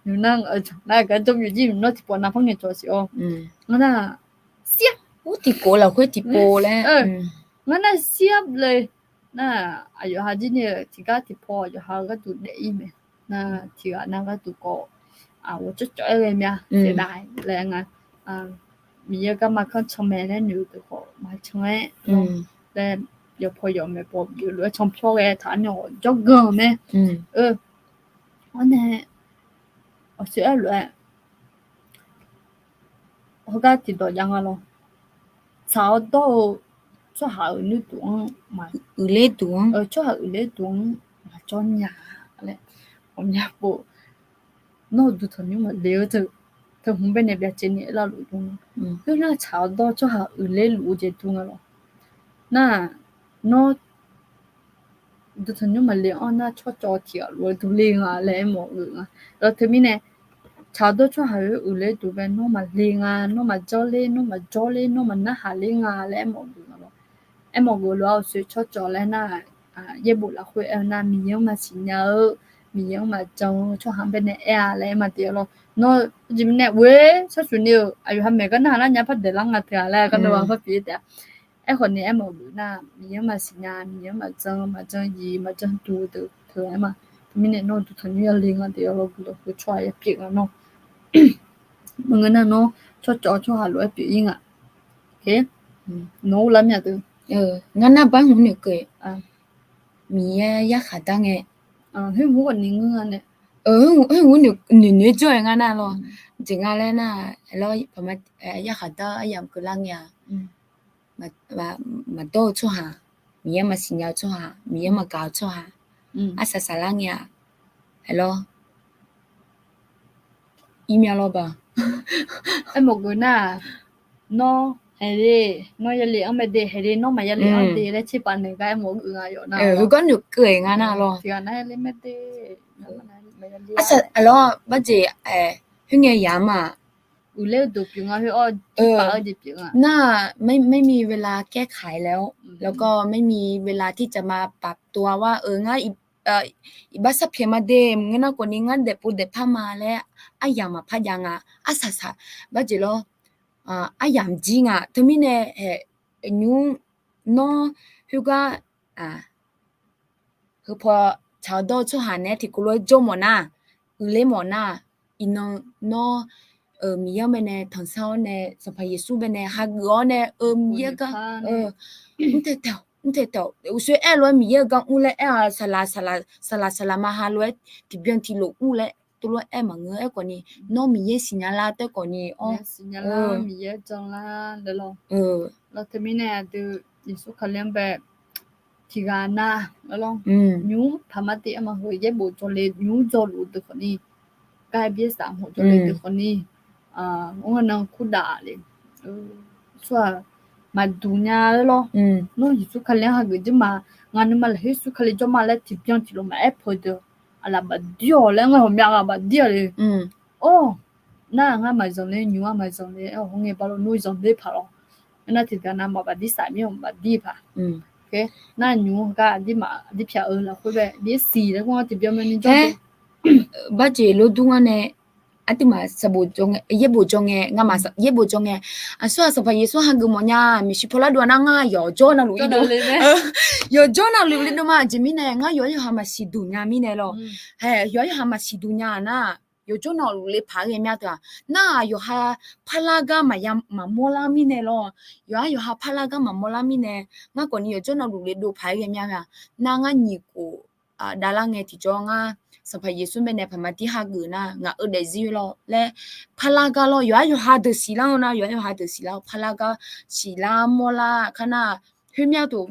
nymq nar ngaq-eu cawq nar gar jawr mya jir, nawr tiqpov nav par ngaeq cawq siq-awr. Ngar nar siar, ur tiqkov lafkhoer tiqpov laer. Ngar nar siar le. Nar, aqyawf ha jir ni-eu tiqgar tiqpaw aqyawf ha-eu gharduq daef-ir mae. Nar tiqghaq nar gharduq khawf, ghawqcawv cawv-aer ghae mya, saeqdav laer nga. Miqyaer garma kanr can mae laer noeq-eu deuq khawf maqcan-aer laer, yawqpaw yawq maeqpaw bif-eu lof-aer canpyawr ghae taq-ar nae ghawq jawrganq-eu mae. Awr nae, awqsoer aer-eu lof-aer, heugar tiqdawq jav nga lawr. Tsaq-awr dawr-eu tsawrhaq-euq nuirduq-anr maquiqler duq-anr, tsawrhaq uiqler duq-anr maqjawr nya laer, ghawqmya pov, nawr-eu duq tanqnymr maqle-eu teu, teu hmq baenae byacaevni aerlar luf dm. Khoernar tsaq-awr dawr-eu tsawrhaq uiqler luf-eu jeq dm nga lawr. Nar, nawr duq tanqnymr maqle-anr nar tsawrcawv tiqghaq lof-aer durler nga laer aermawf geuf nga. Lawr teumirnae, tsaq-awr dawr-eu tsawrhaq-euq uiqler duq bae nawr maqle nga, nawr maqjawr ler, nawr maqjawr ler, nawr maqnarhaq ler nga laer aermawf geuf nga lawr. Aermawf geuf lof-aer awqsoer tsawrcawv laer nar, yaerbof lafkhoer aer-eu nar, Miqyaer-anr maqsiq nya-eu, Miqyaer-anr maqjan-eu tsawrhaq-anr baenae aer-a laer aer ma taef-a lawr. Nawr jeq mirnae ghoer sharsuq ni-euq aqyawf ha maeq gar narhaq nar nya par daeqlar nga teu-a laer gar nawr-a par pyeuf-ir taef-a. Aerkhawf ni aermawf geuf nar, Miqyaer-anr maqsiq nya, Miqyaer-anr maqjan, maqjan yiq maqjan duq deuq teu-aer ma. Teumirnae nawr-eu duq tanqnymr yale nga taef-a lawr, guiqlanq heu tsawrhaq ya pyeuf nga nawr. Maqngeur nar nawr tsawrcawv tsawrhaq lof-aer pyeuf-ir nga. Nawq-anr lar mya deuq, ngar nar bar hmq noeqkeuv Miqyaer yarkhaq dar ngae, khoer hmq noeq noeq-aer jawr-aer ngar nar lawr. Jeq nga laer nar, lawr, yarkhaq dar aryamq keuvlar ngae-aq, maqdawr-eu tsawrhaq, Miqyaer maqsiq nya-eu tsawrhaq, Miqyaer maqgaq-eu tsawrhaq, arsaq saqlar ngae-aq, lawr, ir mya lawr ba. Aermawf geuf nar, nawr haeqle, nawr yale-anr mae de, haeqle nawr maqyale-anr de laer tserpav naeq gar aermawf geuf nga yawf nar. Heugar noeqkeuv-aer ngar nar lawr. Tiqghaq nar yale mae de, arsaq lawr, barjeq, khoerngae yamq-a, uiqler-eu duq pyeuf nga khoer-awr, tiqpav-eu jeq pyeuf nga. ไม่มีเวลาแก้ไขแล้ว แล้วก็ไม่มีเวลาที่จะมาปรับตัวว่า เออ ngar iqbax sarpyaeq ma de, maqngeur nar khawfni ngar daefpov daefpar ma laer aryamq maqpar jav nga. Arsaq saq barjeq lawr, aryamq jir nga. Teumirnae haeq nymr nawr khoergar heupaw tsaq-awr dawr-eu tsawrhaq naeq-aer tiqkawv lof-aer jawr mawf nar, uiqler mawf nar, iqnan nawr Miqyaer-anr baenae tanqsar-awr nae Sanqpaq Yeqsur baenae hageuf-awr nae, eu, Miqyaer gar, mr taeq taeq-awq, mr taeq taeq-awq, uqshoe aer-eu lof-aer Miqyaer-eu gar mr laer aer-a, saqlaq saqlaq saqlaq saqlaq ma ha lof-aer tiqbyan tiqlof mr laer tov lof-aer aer maqngeur. Aerkhawfni nawr Miqyaer siqnya lar taef khawfni-awr, Miqyaer jan lar laer lawr. Lawr teumirnae aqdui Yeqsur Kali-anr bae tiqghaq nar, lawr, nymr paq mar te aer ma heu yaerbof jawrle nymr jawrluf deuq khawfni, gar-aer byaer saf hmq jawrle deuq khawfni, ngar nan kurdaf le, tsawrhaq maqduq nya laer lawr. Nawr Yeqsur Kali-anr hageuf jir ma, ngaq nuima lafkhoer Yeqsur Kali jawr ma laer tiqbyan tiqlof maqaer peuq deuq, aqlaf bafdir-awq laer ngar ghawqmya ghaq bafdir-awq le. Or, nar ngar maqzanq ler, nymq-anr maqzanq ler, aer-awq hawr ngae ba lawr, nmr zanq ler paq lawr. Aernar tiqdaq navmaqbaf dir saf mir-awq, maqbaf dir paq. Nar nymq-anr gar aqdirmaf aqdir pyaq-eu lafkhoer bae dir siq laer gar-anr tiqbyan mawni jawr. Barjeq lof dur ngar nae, aqduimaf sanqbof, yaerbof jawr ngae, ngamaf yaerbof jawr ngae, aqsur-aq Sanqpaq Yeqsur hageuf mawfnya, maeqshi pawlar dov-a nar ngar yawqjawr navluf ir dov, yawqjawr navluf le dov ma. Aqjeq mirnae ngar yawqha yawqha maqsiq duq nya mirnae lawr. Hae, yawqha yawqha maqsiq duq nya-a nar, yawqjawr navluf le paq-aer ghae mya teu-aq, nar-aq yawqha parlar gar maqya maqmawr lar mirnae lawr. Yawqha yawqha parlar gar maqmawr lar mirnae, ngar khawfni yawqjawr navluf le dov paq-aer ghae mya-a. Nar ngar nyiq khof davlar ngae tiqjawr ngar Sanqpaq Yeqsur baenae paqma dir hageuf nar ngaq-euq daefzir lawr laer parlar gar lawr, yawqha yawqha deuq siqlar-eu nar, yawqha yawqha deuq siqlar-eu parlar gar siqlar mawrlar kar nar, khoermya teu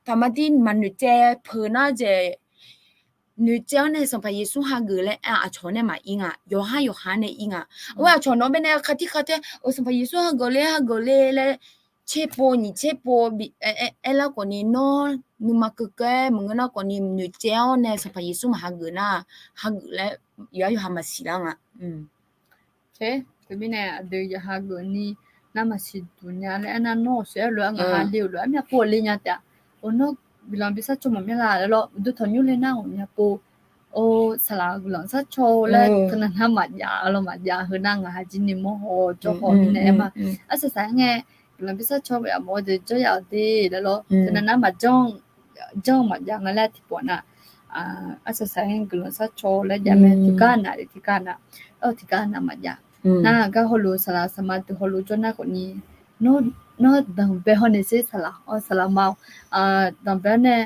paqma dir maqnoeqtsaev peuq nar jeq, noeqtsaev-awr nae Sanqpaq Yeqsur hageuf laer aer-aq aqcawq nae maqir nga, yawqha yawqha nae ir nga. Or aqcawq nawq-anr baenae khatir khatir-aer Sanqpaq Yeqsur hageuf le hageuf le laer tserpov nyiq tserpov bi aerlar khawfni nawr nuima keuv keuv-aer maqngeur nar khawfni noeqtsaev-awr nae Sanqpaq Yeqsur maqhageuf nar, hageuf laer yawqha yawqha maqsiq lar nga. Teumirnae aqdui yawqha geuf ni Nar maqsiq duq nya laer aernar, nawr-euq sheuq-aer lof-aer ngaq ha le-euq lof-aer myavpov-eu le nya taef-a. Or, nawr guiqlanq bi sarcaw maqmya la laer lawr, uqduq tanqnymr le nar ghawqmya pov. Or, saqlaq-euq guiqlanq sarcaw laer teunav nar maqjav-a lawr, maqjav-a. Heu nar ngaq ha jir ni mawr haw jawr haw mirnae aer ma. Arsaq saq-aer ngae, guiqlanq bi sarcaw maqya mawf-eu deuq jawr ya-awq de laer lawr, teunav nar maqjanr, janr maqjav nga laer tiqpawf nar, arsaq saq-aer guiqlanq sarcaw laer jav mae. Tiqgar nav le tiqgar nav, aer-eu tiqgar nav maqjav. Nar gar hawluf saqlaq saqma deuq hawluf jawr nar khawfni, nawr danqbae hawnaeq sher saqlaq, saqlaq ma-awq. Danqbae-awr nae,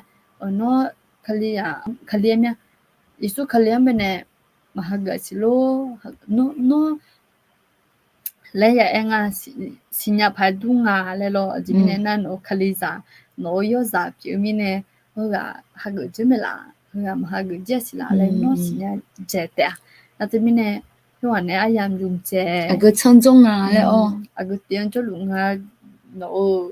nawr Kali-aq, Kali-aer mya, Yeqsur Kali-anr baenae maq hageuf siq lor. Nawr laer ya aer nga, siqnya paq-aer dur nga laer lawr. Aqjeq mirnae nar, nawq-euq Kalizaq, nawq-euq yawrzaq pyeuf-eu mirnae, heughaq hageuf jir mae laf, heughaq maq hageuf jir-a siq laf laer nawr siqnya dzaeq taef-a. Nar teumirnae, yawqghaq nae aryamq yamq dzaeq, aqgeu tsanr jawr nga laer-awr, aqgeu tiv-anr jawrluf nga. Nawq-euq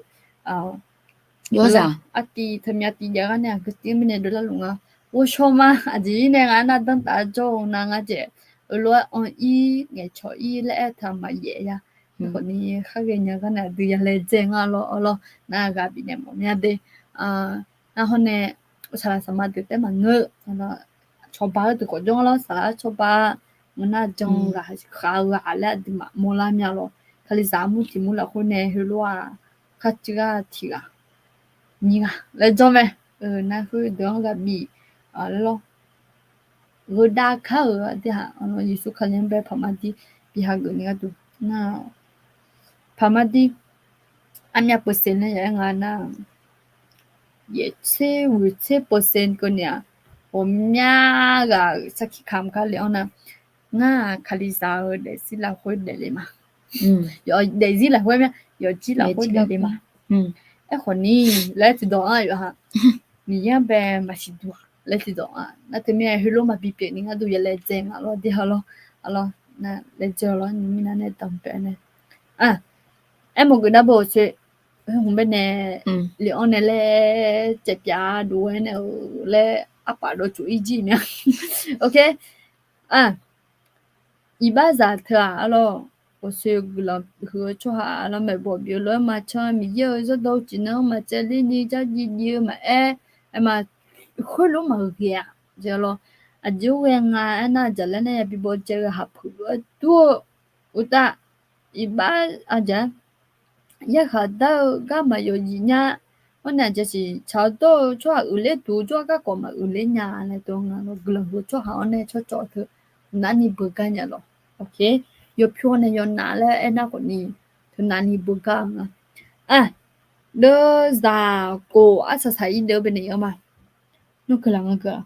yawrzaq artiv teumya tiv jav gar nae aqgeu tiv-anr mirnae dovlar luf nga. Ghovshaw ma. Aqjeq mirnae ngar nar danrtaf jawr-eu nar ngar dzaeq, eulof-aer anr-ir ngaeqcawq-ir laer aer taq maqyaef ya. Aerkhawfni, khar ghaenya gar nae aqdui ya laedzae nga lawr, awr lawr. Nar ghaq bifnaeq mawf mya de. Nar hawr nae, saqlaq saqma deuq taef maqngeur. Cawba-eu deuq khawf janr lawr, saqlaq-aer cawba. Ngeur nar jan ghaq khav-eu ghaq laer aqduimaf mawrlar mya lawr. Kalizaq armur tiq mur lafkhoer nae heulof-aq, kharcuiv ghaq tiq ghaq, nyiq ghaq laer janr mae. Nar khoerdeuq-anr ghaq bif laer lawr. Gheudav kar-euq aqdui-aq, Yeqsur Kali-anr bae paqma dir bi hageuf ni gharduq nar, paqma dir armyav percent laer ya-aer nga nar, yaeq tser ghoeq tser percent keuvni-aq, ghawqmya ghaq-euq sarkir kamq gar le-anr nar, ngar-aq Kalizaq-euq daefzir lafkhoer daefle ma. Yawf daefzir lafkhoer mya, yawfjir lafkhoer daefle ma. Aerkhawfni laer tiqdawq-anr yawf-aq, Miqyaer-anr bae maqsiq duq-aq laer tiqdawq-aq, nar teumirnae heulof maqbi pyeuf ni gharduq ya laedzae nga lawr, de ha lawr, laedzae lawr, nymr nar nae danqbae nae, aermawf geuf nar bawq-eu coer, hmq baenae le-anr nae laer caevpyav dov-aer nae-euq laer arpaf dawv tsuf-ir jir mya. Ok. Iqbaxzaq teu-aq arlawr, ghawqshoeq guiqlanq huiq-eu tsawrhaq arlawr, maeqbawq bif-eu lof-aer maqcan, Miqyaer-euq zanrdawq-eu ciqnan-anr maqcaevler ni, dzardziv dziv-eu maqaer, aerma, khoerlof maqghae-aq jeq arlawr. Aqjeq-aer ghae nga aernar, jaqlaer nae yabi bawdzae-eu haqpuq lof-aer dur-eu uqtaf, iqbax aqjeq-aer yarkhaq dar-eu garma yawzif nya. Awr nae aqjeq siq tsaq-awr dawr-eu tsawrhaq uiqler duq-eu jawrgar garkawv maquiqler nya laer dawr nga lawr. Guiqlanq huiq-eu tsawrhaq-anr nae tsawrcawv teu navni beugar nya lawr. Ok, yawpyawr nae yawnav laer aernar khawfni, teu navni beugar-eu nga. Deuvzaq kof arsaq saq-ir deuv baenae-anr ma. Nawr keuvlaq nga keuv-a.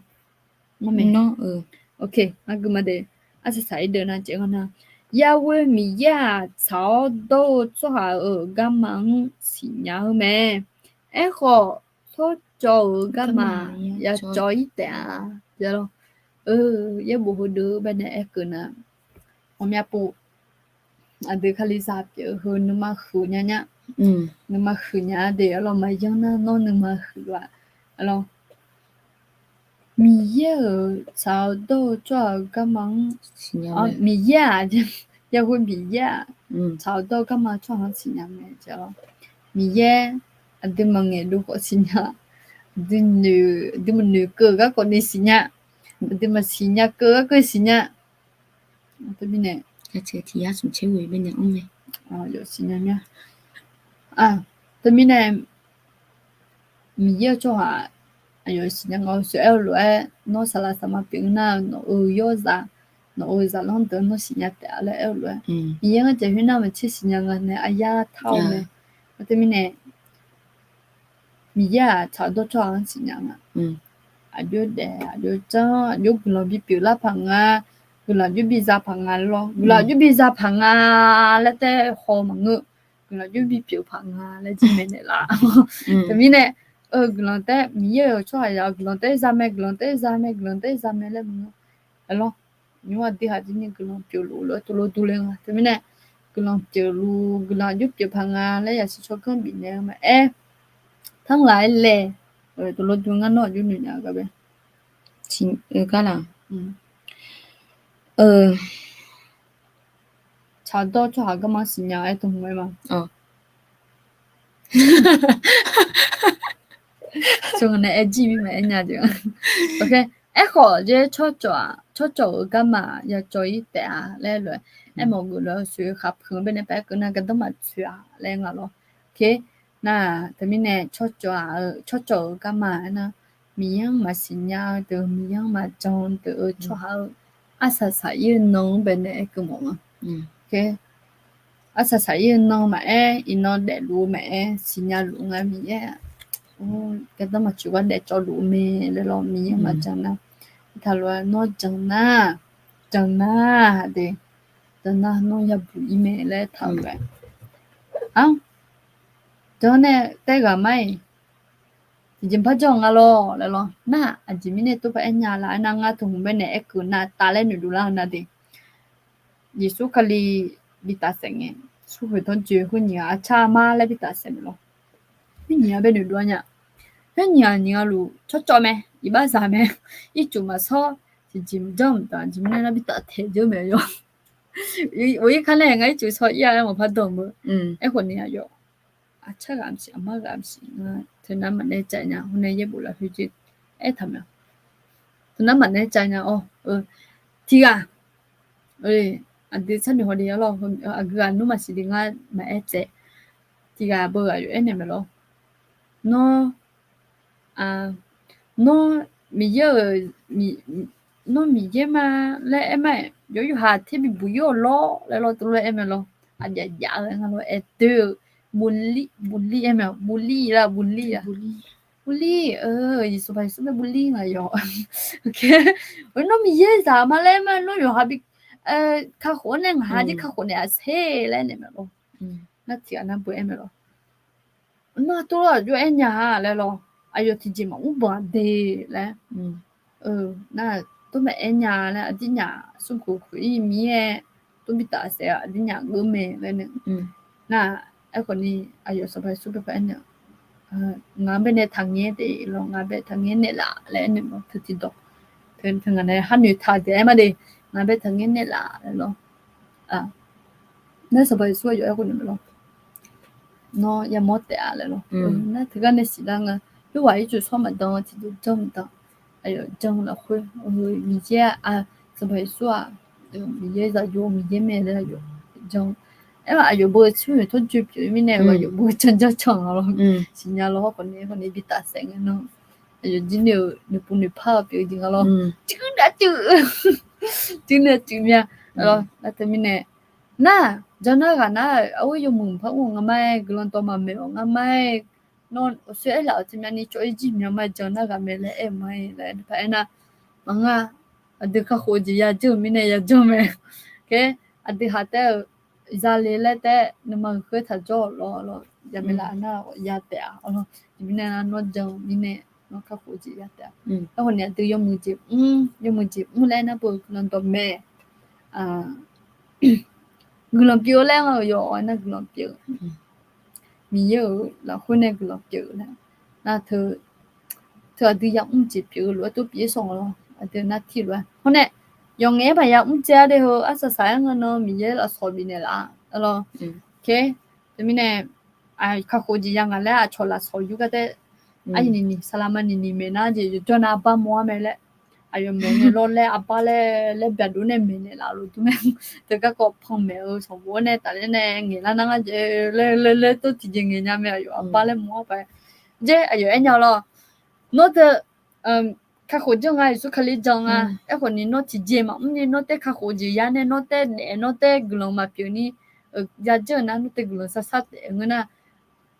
Nawr mae. Ok, ngar gui ma de. Arsaq saq-ir deuv nar caev-anr nar, Yarghoer Miqyaer-aq, tsaq-awr dawr-eu tsawrhaq-euq garma-anr siqnya-eu mae. Aerkhawf, tsawrcawv-euq garma yacawv-ir taef-a. Yaerbof heudeuq baenae aerkeuv nar, ghawqmya pov aqdui Kalizaq pyeuf-eu heu nuima huiq nya nya. Nuima huiq nya de arlawr, maqyanr nar nawr nuima huiq-aq arlawr. Miqyaer-euq tsaq-awr dawr-eu tsawrhaq-euq garma-anr, Miqyaer-aq, Yarghoer Miqyaer-aq, tsaq-awr dawr-eu garma tsawrhaq-anr siqnya mae. Miqyaer aqdui maqngaeq dov khawf siqnya, aqdui maqnoeq keuv-eu garkawv ni siqnya, aqdui maqsiqnya keuv garkawv siqnya. Teumirnae, tiq yar smq tser ghoe baenae anr mae. Yawf siqnya mya. Teumirnae, Miqyaer-eu tsawrhaq aqyawf siqnya nga-eu sheuq-aer-eu lof-aer, nawr saqlaq saqma pyeuf-eu nar-eu nawq-euq yawrzaq, nawq-euq zaqlanr deuq nawr siqnya taef-a laer aer-eu lof-aer, Miqyaer ngar jaeq khoernar maqtser siqnya nga nae aryar tar-eu mae. Teumirnae, Miqyaer-aq tsaq-awr dawr tsawrhaq-anr siqnya nga. Aqjox daef, aqjox janr, aqjox guiqlanq bipyeuf lar paq nga, guiqlanq aqjox biza paq nga lawr, guiqlanq aqjox biza paq nga laer taef haw maqngeur. Guiqlanq aqjox bipyeuf paq nga laer jir maeqnaeq laf. Teumirnae, guiqlanq taef, Miqyaer-euq tsawrhaq yaf guiqlanq taef za mae, guiqlanq taef za mae, guiqlanq taef za mae laer maqngeur. Arlawr, nymr aqdui haq jir ni guiqlanq pyeufluf lof-aer tuvlov durler nga. Teumirnae, guiqlanq pyeufluf, guiqlanq aqjox pyeuf paq nga laer yasiq tsawrganr bifnaeq-eu maqaer, tanrlaf-aer lae, tuvlov dur ngar nawr aqjox noeqnya-eu gar bae. Tiq, gar laq. Aqdawr tsawrhaq garma siqnya-aer tmq-aer ma. Nae aer jir mir ma aer nya jeq. Aerkhawf jer tsawrcawq-aq, tsawrcawq-euq garma yacawv-ir taef-a laer lof-aer, aermawf geuf lof-aer, soeq khaqpuiq baenae paer keuv nar gardanr maqtsoeq-a laer nga lawr. Nar teumirnae tsawrcawq-aq, tsawrcawq-euq garma aernar, Miqyaer-anr maqsiqnya-eu deuq, Miqyaer-anr maqjan deuq-eu tsawrhaq-eu arsaq saq-ir-eu nan-anr baenae aer keuv mawf nga. Arsaq saq-ir-eu nan maqaer, iqnan daefluf-eu maqaer, siqnya luf nga Miqyaer. Gardanr maqtsoeq gar daefcawv luf-eu mae laer lawr, Miqyaer maqjan nar. Taqlof-aer nawr jan nar, jan nar de, jan nar nawr yabuq-ir mae laer taqlof-aer. Ar, jan nae taef ghaq mar-iq, tiqjeq par janr nga lawr laer lawr. Nar aqjeq mirnae tov par aer nya laf aernar, ngar teu hmq baenae aer keuv nar taf laer noeqdov lar-eu nar de. Yeqsur Kali bi tafsaef ngae, smrkhoeq tanrjoe khoer nyiq ghaq arcar mar laer bi tafsaef mae lawr. Khoer nyiq ghaq bae noeqdov-a nya. Khoer nyiq ghaq nyiq ghaq luf tsawrcawv mae, iqbaxzaq mae, ircuf maqsawr, tiqjeq janr mqtav jeq mirnae nar bi taftaeq dzeur mae yawr. Or, irkar nae ngar ircuf sawr-ir-a laer maqpar danq beu. Aerkhawf ni aqyawf, aqcar ghaq maqsiq, aqmar ghaq maqsiq, teunar maqnaeq cav nya, hawr nae yaerbof lafkhoer jir aertaq mae. Teunar maqnaeq cav nya-awr, tiqghaq, aqdui sharnoeq haw de-a lawr, aqgeu ghaq nmr maqsiq de ngar maqaer tsaev. Tiqghaq beu ghaq yawf aernaeq mae lawr. Nawr, nawr Miqyaer-euq, nawr Miqyaer ma laer aer ma-aer, yawr yawqha ter bibuq-ir-awq lawr laer lawr, tov lof-aer aer mae lawr. Aqjav jav-eu nga lawr, aer doe-eu, buqlir, buqlir aer mae, buqlir la, buqlir-a. Buqlir, Sanqpaq Yeqsur bae buqlir ngaq yawq. Nawr Miqyaer zaq ma laer aer ma, nawr yawqha bi kakhof-awr nae ngaq ha jir kakhof naeq-a ser laer aernaeq mae lawr. Nar tiqghaq nar beu aer mae lawr. Nar tov-aer aqjox aer nya-a laer lawr. Aqyawf tiqjeq maqmr banq-a de laer. Nar tov maeq aer nya laer, aqdirnyaf smrkhoeq khoeq-ir mir-aer, tov bi tafsaef-a aqdirnyaf geur mae laer nae. Nar aerkhawf ni aqyawf Sanqpaq Yeqsur bae aer nae, ngaq-anr baenae taqngaer de lawr, ngaq bae taqngaer naeqlaf laer aer nae lawr, teu tiqdawq. Teu ngaq nae har noeqtaq daef-aer ma de, ngaq bae taqngaer naeqlaf laer lawr. Nar Sanqpaq Yeqsur aqyawf aerkhof naeq mae lawr. Nawr yamawr taef-a laer lawr. Nar teugar nae siqlar nga. Yawrghaq ircuf shawr maqdan, tiqjeq janr maqdan. Aqyawf jan lafkhoer, Miqyaer-a, Sanqpaq Yeqsur-aq, Miqyaer zaqyo Miqyaer mae laer aqyawf jan. Aer-a aqyawf beu tsawrhaq tanrjoe pyeuf-eu mirnae aqyawf beu janr janr can-a lawr. Siqnya lawr, hawrkhawf ni, hawrkhawf ni bi tafsaef ngae nar, aqyawf jir noeqpov noeqpar-eu pyeuf-eu jeq nga lawr. Cuiv nar cuiv, cuiv nar cuiv mya. Nar teumirnae, nar jan nar ghaq nar-aq, arghoer yawmuiq par mr-awq ngar ma-aer, guiqlanq dawq maqmaeq-awq ngar ma-aer, nawr awqsoer aerlaf-euq tiqmyani cawv-ir jir mya ma, jan nar ghaq mae laer aer-eu ma-aer laer aer-a. Maqngeur-a, aqdui kakhof-eu jeq ya dzeur-euq mirnae ya janr mae. Kaer, aqdui haq taef-eu zale laer taef, nuima khoer taq jawr-awq lawr lawr, yamya laf nar ya taef-a lawr. Iqmirnae nar nawr jan-eu mirnae nawr kakhof-eu jeq ya taef-a. Aerkhawf ni aqdui yawmuiq jeq mr, yawmuiq jeq mr laer nar beu guiqlanq dawq mae. Guiqlanq pyeuf-eu laer nga-euq yawf-awr nar guiqlanq pyeuf-eu. Miqyaer-euq lafkhoer nae guiqlanq pyeuf-eu laer. Nar teu, teu aqdui yamr jeq pyeuf-eu lof-aer tov pyeuf-ir sanq lawr, aqdui nar tir lof-aer. Hawr nae, yawqngaef-aer maqya mr dzae-a de heu, arsaq saq-aer nga nan Miqyaer lafsawq bifnaeq laf-a lawr. Kaer, teumirnae, kakhof jeq ya ngaq laer aqcawq lafsawq yur gar taef. Aqyuif nini, saqlaqma nini maeqnar jeq yawjawr nar arbar mawr-ar mae laer. Aqyawf maeqnaeq lawr laer arbar laer, laer byaqdov nae maeqnaeq laf lof dur mae. Teu garkawv panmaeq-eu sanqbof-aer nae tafler nae ngaeqlar nar ngar jeq laer laer laer tov tiqjeq ngaeq nya mae, aqyawf arbar laer mawr-ar paq. Jer aqyawf aer nya lawr. Nawr teu kakhof janr nga, Yeqsur Kali jan nga. Aerkhawf ni nawr tiqjeq maqmr ni nawr taef kakhof jeq ya nae nawr taef daef nawr taef guiqlanq maqpyeuf ni, ya janr-eu nar nawr taef guiqlanq sar sar taef-eu ngeur nar,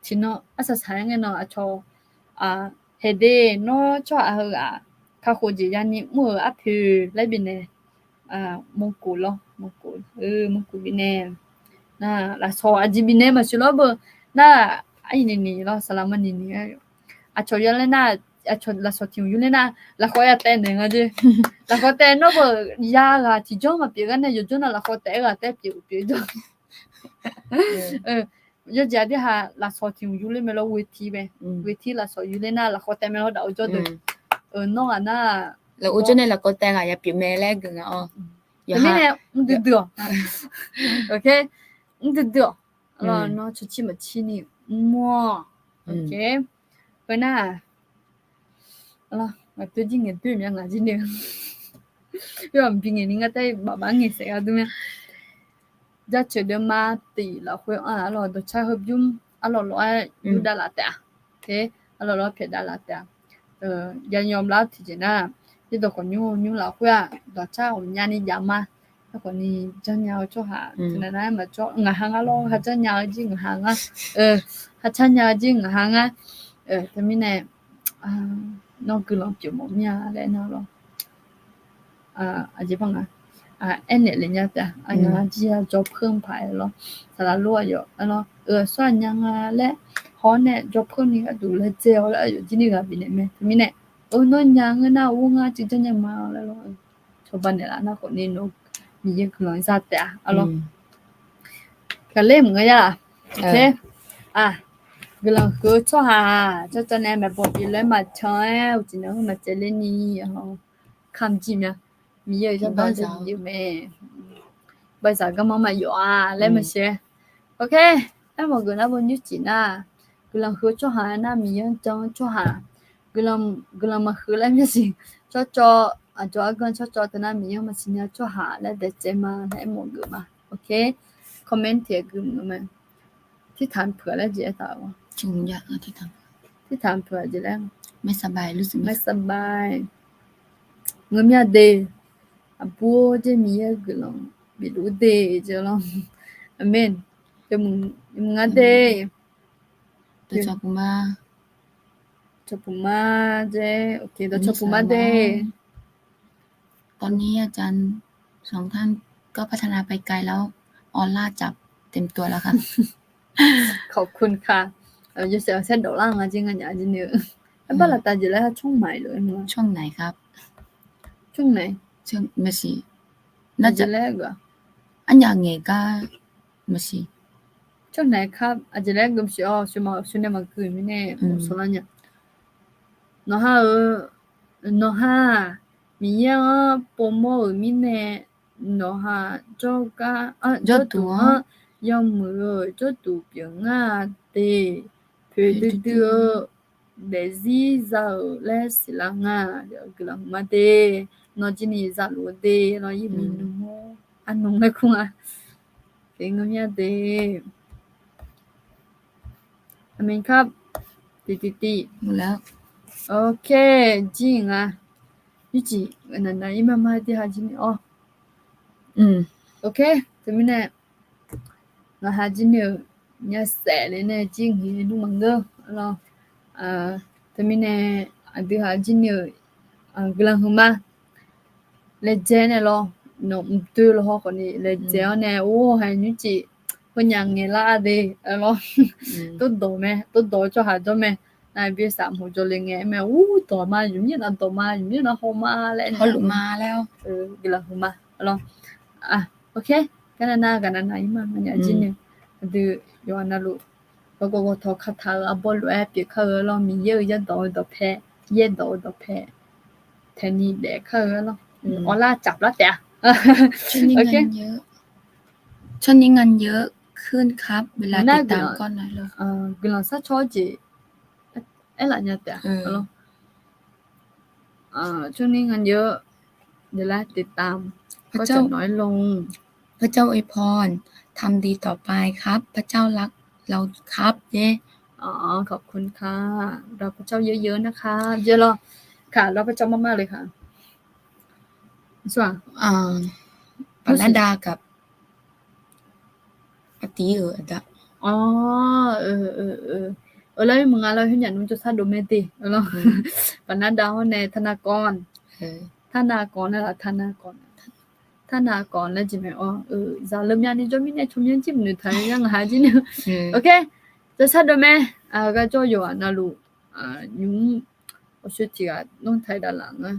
tiqnan arsaq saq-aer ngae nan aqcawq, haeqde nawr tsawrhaq heughaq kakhof jeq yani mr-euq arpoeq laer bifnaeq, mawrkof lawr, mawrkof, mawrkof bifnaeq. Nar lafsawq aqjeq bifnaeq maqsiq lawr beu. Nar aqyuif nini lawr, saqlaqma nini-aer aqcawq ya laer nar, aqcawq lafsawq tiq hmq yur ler nar, lafkhawf ya taev naeq nga jer. Lafkhawf taev nawr beu, ya ghaq tiqjanr maqpyeuf gar nae yawjawr nar lafkhawf taev-aer ghaq taef pyeuf pyeuf jawr. Yawjeq aqdui ha lafsawq tiq hmq yur ler mae lawr, weti mae. Weti lafsawq yur ler nar lafkhawf taev mae lawr, daq-eu jawr deuq. Nawr ghaq nar, lafov jawr nae lafkhawf taev ghaq ya pyeuf mae laer geuf nga-awr. Teumirnae mrdui dui-awq. Mrdui dui-awq. Arlawq, nawr cawcir maqcir ni mr-awq. Heu nar, arlawq, ngaq toer jir ngaeq doer mya ngaq jir ni-eu. Yawmq bi ngaeq ni ngar taef-aer bafbaf ngaeq saef gha dur mya. Jaceuq deuvma tiq lafkhoer-anr arlawq dawqcar heubymr arlawq lof-aer yurdav laf taef-a. Arlawq lof-aer pyaeqdav laf taef-a. Yanyawm lar tiqjeq nar, yawdawq khawf nymr nymr lafkhoer-aq, dawqcar ghawqmya ni jav ma. Aerkhawf ni janrnya-eu tsawrhaq teunav nar-aer maqjawr, ngaq ha ngar lawr, kharjanr nya-eu jir ngaq ha ngar. Kharjanr nya-eu jir ngaq ha ngar. Teumirnae, nawr guiqlanq pyeuf mawf mir-a laer nar lawr. Aqjeq par nga, aernaeq le nya taef-a. Aqyawf-anr jir-a jawr peur paq-aer lawr. Saqlaq lor aqyawf arlawr, aqsur aqnya nga laer haw-awr nae jawr peur ni gharduq laejae-awr laer aqyawf jir ni ghaq bifnaeq mae. Teumirnae, nawr nya ngeur nar ur ngar civjanr nya ma laer lawr. Cawba naeqlaf nar khawf ni nawr Miqyaer guiqlanq za taef-a arlawr. Kaqler maqngeur ya-aq. Guiqlanq huiq-eu tsawrhaq cawvcawv nae maeqbawq bif lof-aer maqcan-aer uqcif naeq-anr maqcaev ler ni kamq jir mya. Miqyaer-euq zanrdawq-anr jeq mae. Baqzaq garmanr maqyawf-a laer maqsiq-aer. Aermawf geuf nar bo nymrcif nar, guiqlanq huiq-eu tsawrhaq nar Miqyaer-anr jan-eu tsawrhaq, guiqlanq maqhuiq laer maqsiq, tsawrcawv aqdzawq argan tsawrcawv teu nar Miqyaer-anr maqsiq nya tsawrhaq laer daef tsaev ma laer aermawf geuf ma. Comment tiq ghaq gui mq-eu mae. ที่ถามเผื่อ laer jeq aertaq-a. ที่ถามเผื่อ jeq laer ไม่สบาย รู้สึกไม่สบาย Ngeur mir-a de. Aqbur-or, Miqyaer guiqlanq bifluf de jeq lawr. Aqmeq. Mqngar de. Dawqcawq puq ma. Dawqcawq puq ma de. ตอนนี้อาจารย์สองท่านก็พัฒนาไปไกลแล้ว ออร่าจับเต็มตัวแล้วค่ะ ขอบคุณค่ะ Yawshaef-a saerdawq lar nga jir nganyaf jir ni-eu. Aerbar laftav jeq laer ช่องไหน lof-aer ma. ช่องไหนครับ ช่องไหน maqsiq. Nar jeq laer-eu arnyaf ngaeq gar maqsiq. ช่องไหนครับ aqjeq laer geuf maqsiq-awr, shuqma shuqnae maqgui-euq mirnae maqsawq lar nya. Nawqha-euq, nawqha-aq, Miqyaer-anr povmawr-euq mirnae, nawqha jawrgar, jawrduq-anr yawmuiq-eu jawrduq pyeuf ngar-a de. Poeqdui dui-eu daefzir za-euq laer siqlar nga. Guiqlanq huiqma de. Nawr jir ni zaluf-eu de. Nawr yir mi nmr-awr arnmr laer kur nga. Pyeuf ngeur mir-a de. Aqmeq kar. Tiqtiqtiv. Ok, jir nga. Yurcif naqnav ir mar mar de ha jir ni-awr. Ok, teumirnae ngaq ha jir ni-euq nya saef le nae jir ngae nmr maqngeur lawr. Teumirnae aqdui ha jir ni-euq guiqlanq huiqma laejae nae lawr, nawq mqdoe lawhaw khawf ni laejae-awr nae or ha nymrcif heunyav ngaeqlar de lawr. Tawrdawq mae, tawrdawq-eu tsawrhaq jawr mae. Nar bi saq mq jawrle ngae mae, ur dawq ma, yawqmir nav dawq ma, yawqmir nav haw ma laer hawluf ma laer-awr, guiqlanq huiqma lawr. Ok, garnav nav gaqnav nav ir mar nganyaf jir ni, aqdui yawqha navluf gawqgawq gawqtawq kataq-eu arbawr lof-aer pyeuf kar-eu lawr, Miqyaer-euq yardawq-eu dawqpae, yaerdawq-eu dawqpae taeqni daef kar-eu lawr. Awrlar caf lar taef-a. ช่วงนี้งานเยอะ ขึ้นครับ เวลาติดตามก็น้อยลง Maqnar guiqlanq, guiqlanq sharcaw-eu jeq aerlaf nya taef-a lawr. ช่วงนี้งานเยอะ เวลาติดตามก็จะน้อยลง พระเจ้าอวยพร ทำดีต่อไปครับ พระเจ้ารักเราครับ เย้ ขอบคุณค่ะ รอพระเจ้าเยอะๆ นะคะ เยอะหรอ ค่ะ รอพระเจ้ามากๆ เลยค่ะ ส่วน ปนัดดากับ Aqdir-euq aqda. Awr, eu, lar-aer maqnga lar, khoernyaf nmr jawrsar dov mae de. Baqnardav hawr nae ธนากร. ธนากร nar laf, ธนากร. ธนากร laer jeq mae. Awr, zaqleu myavni jawr mirnae tsawrmyanr jir maqnoeq taq-aer yar ngaq ha jir nae. Ok, jawrsar dov mae. Aqgar jawr yawqghaq navluf nymq mr awqshoe tiq ghaq nanr taq-aer dav laf nga.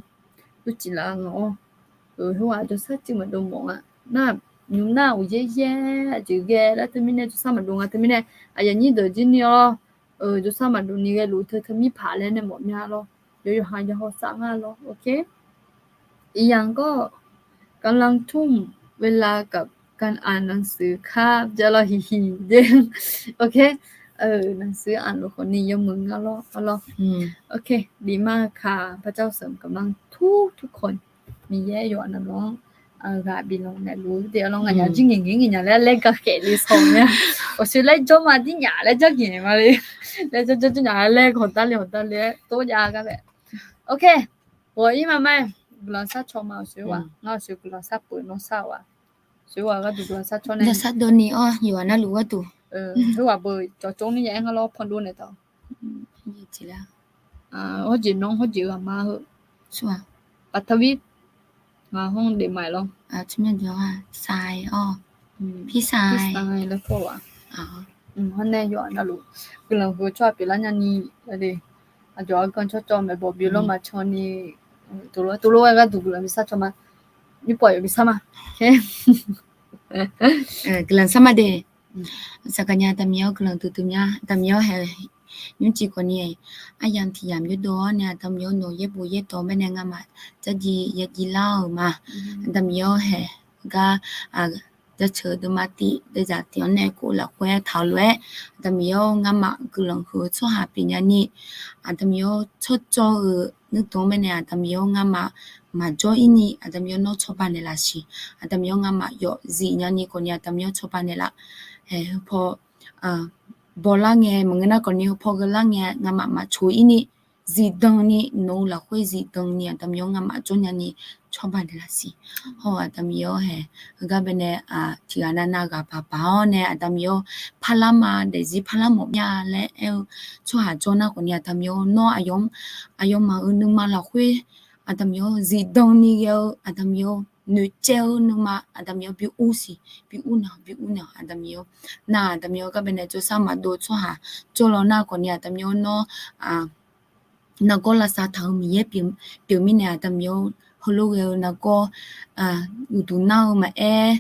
Yurcif laf nga-awr, khoerghaq jawrsar cuiv maqdov mawf nga. Nar, nymq nar uqyaer yaer aqjeq ghae laer teumirnae jawrsar maqdov nga teumirnae, aqyawf nyir deuq jir ni-awr, jawrsar maqdov ni ghaeluf teu teu mirpaq laer nae mawf mya lawr. Yawqha yawqha sar nga lawr. Ok, iqyaq gawr กำลังทุ่มเวลากับการอ่านหนังสือครับ เดี๋ยวเรา โอเค หนังสืออ่าน luf khawfni yawmuiq nga lawr, arlawr. Ok, ดีมากค่ะ พระเจ้าเสริมกำลังทุกๆคน Miqyaer yawqha navluf-anr ghaq biflanq naeqluf-eu de, arlawr. Nganyaf jir ngaeq ngaeq ngaeq nya laer laer garkhaeq le saw mya. Awqshoe laer jawr ma dir nyaf laer janrgeq ma le. Laer janr janr janr nyaf laer hawqdar le hawqdar le-aer tov jav gar bae. Ok, ghawq-ir ma ma-aer guiqlanq sharcaw ma, awqshoe ghaq ngar awqshoe guiqlanq sharpeuq nawr shar-eu ghaq, awqshoe ghaq gharduq guiqlanq sharcaw nae sardawni-awr yawqha navluf gharduq, khoerghaq beu cawqcawv ni ya-aer ngar lawr pandov naeq taq-awq. Hawrjeq nawr hawrjeq ghaq ma heu, สวัสดี Ngaq hawr deq ma-aer lawr, สวัสดี Pisai laer kawr-aq. Hawr nae yawqha navluf guiqlanq huiq-eu tsawrhaq pyeuflar nyani, aqjox argan tsawrcawv maeqbawq bif lawr maqcan ni, tov lof-aer gharduq guiqlanq bi sharcaw ma. Nyir pawf yawf bi shar ma. Guiqlanq shar ma de. Saqgaqnya aqda Miqyaer-awr guiqlanq duidui mya. Aqda Miqyaer-awr hae nymrcif khawfni, aryamq tiqyamq yurdov-awr nae aqda Miqyaer nawq yaerbof yaerdawq baenae ngamaf dzardziv yadziv lar-euq ma. Aqda Miqyaer-awr hae gar jaceuq deuvma tif deuvzaq tif-anr nae khof lafkhoer aertaq-eu lof-aer, aqda Miqyaer-awr ngamaf guiqlanq huiq-eu tsawrhaq pyeufnya ni, aqda Miqyaer-awr tsawrcawv-euq nuidanq-anr baenae aqda Miqyaer-awr ngamaf maqjawr-ir ni aqda Miqyaer nawr cawba naeqlaf siq. Aqda Miqyaer-awr ngamaf yawf zifnya ni khawfni aqda Miqyaer-awr cawba naeqlaf. Paw bawlar ngae maqngeur nar khawfni paw gheurlar ngae ngamaf maqcoq-ir ni, zifdan ni nawq-eu lafkhoer zifdan ni aqda Miqyaer-awr ngamaf jawrnya ni cawba naeqlaf siq. Hawr aqda Miqyaer-awr hae heugar baenae tiqghaq navnav ghaq paq paq-awr nae aqda Miqyaer-awr parlar ma daefzir parlar mawf mya laer aer-eu tsawrhaq jawr nar khawfni aqda Miqyaer nawr aqyawfmaf-euq nuima lafkhoer aqda Miqyaer zifdan ni ghae-eu aqda Miqyaer noeqcaev-eu nuima aqda Miqyaer bi ur siq, bi ur naeq bi ur naeq aqda Miqyaer. Nar aqda Miqyaer gar baenae jawrsar maqdov-eu tsawrhaq jawrlaw nar khawfni aqda Miqyaer nawr nargawr lavsav taq-eu Miqyaer pyeuf mirnae aqda Miqyaer heulof ghae-eu nargawr uqduq nar-eu maqaer,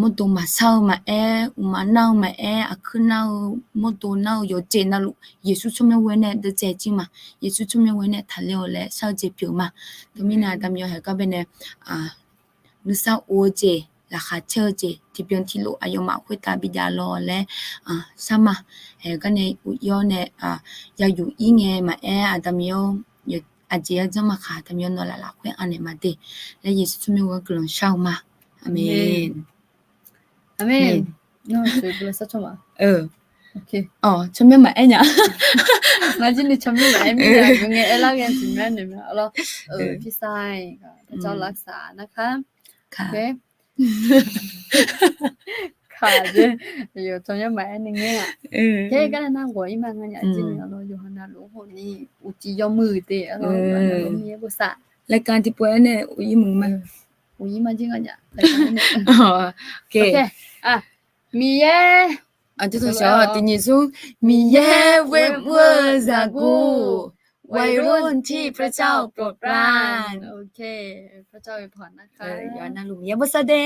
mawrdo maqsar-eu maqaer, uqma nar-eu maqaer, aqkuir nar-eu, mawrdo nar-eu yawqjeq navluf Yeqsur tsawrmyanr ghoer nae deuvcaev jir ma. Yeqsur tsawrmyanr ghoer nae taqler-awq laer shar-eu jeq pyeuf ma. Teumirnae aqda Miqyaer hae gar baenae nuisar of-eu jeq, laqkhaq caer-eu jeq tiqbyan tiqlof aqyawfmaf khoertav bijav law laer shar ma. Hae gar nae uq ir-awr nae yayuf ir ngae maqaer aqda Miqyaer-awr aqjeq arjanr maqkhaq aqda Miqyaer nawq laf lafkhoer anaeq ma de laer Yeqsur tsawrmyanr ghoer-anr guiqlanq shar-eu ma. Aqmeq. Aqmeq. Tsawrmyanr maqaer nya. Ngar jir ni tsawrmyanr maqaer mirnae aqgeu ngae aerlar ghae siqmya naeq ma lawr. Pisai, พระเจ้ารักษานะคะ Kaq jeq, tsawrmyanr maqaer ni ngaer-aq. Kaer gar nar ghawq-ir ma ngar nya jir ni lawr yawqha navluf khawfni uqcif yawmuiq de, Miqyaer bosav. รายการ tiqpov-aer nae uqcif muiq ma. Uqcif ma jir ngar nya. Miqyaer, aqdui tawqshawq tiqnyif smr, Miqyaer ghoer mr-eu zaqguq, วัยรุ่นที่พระเจ้าโปรดปราน Miqyaer bosav de.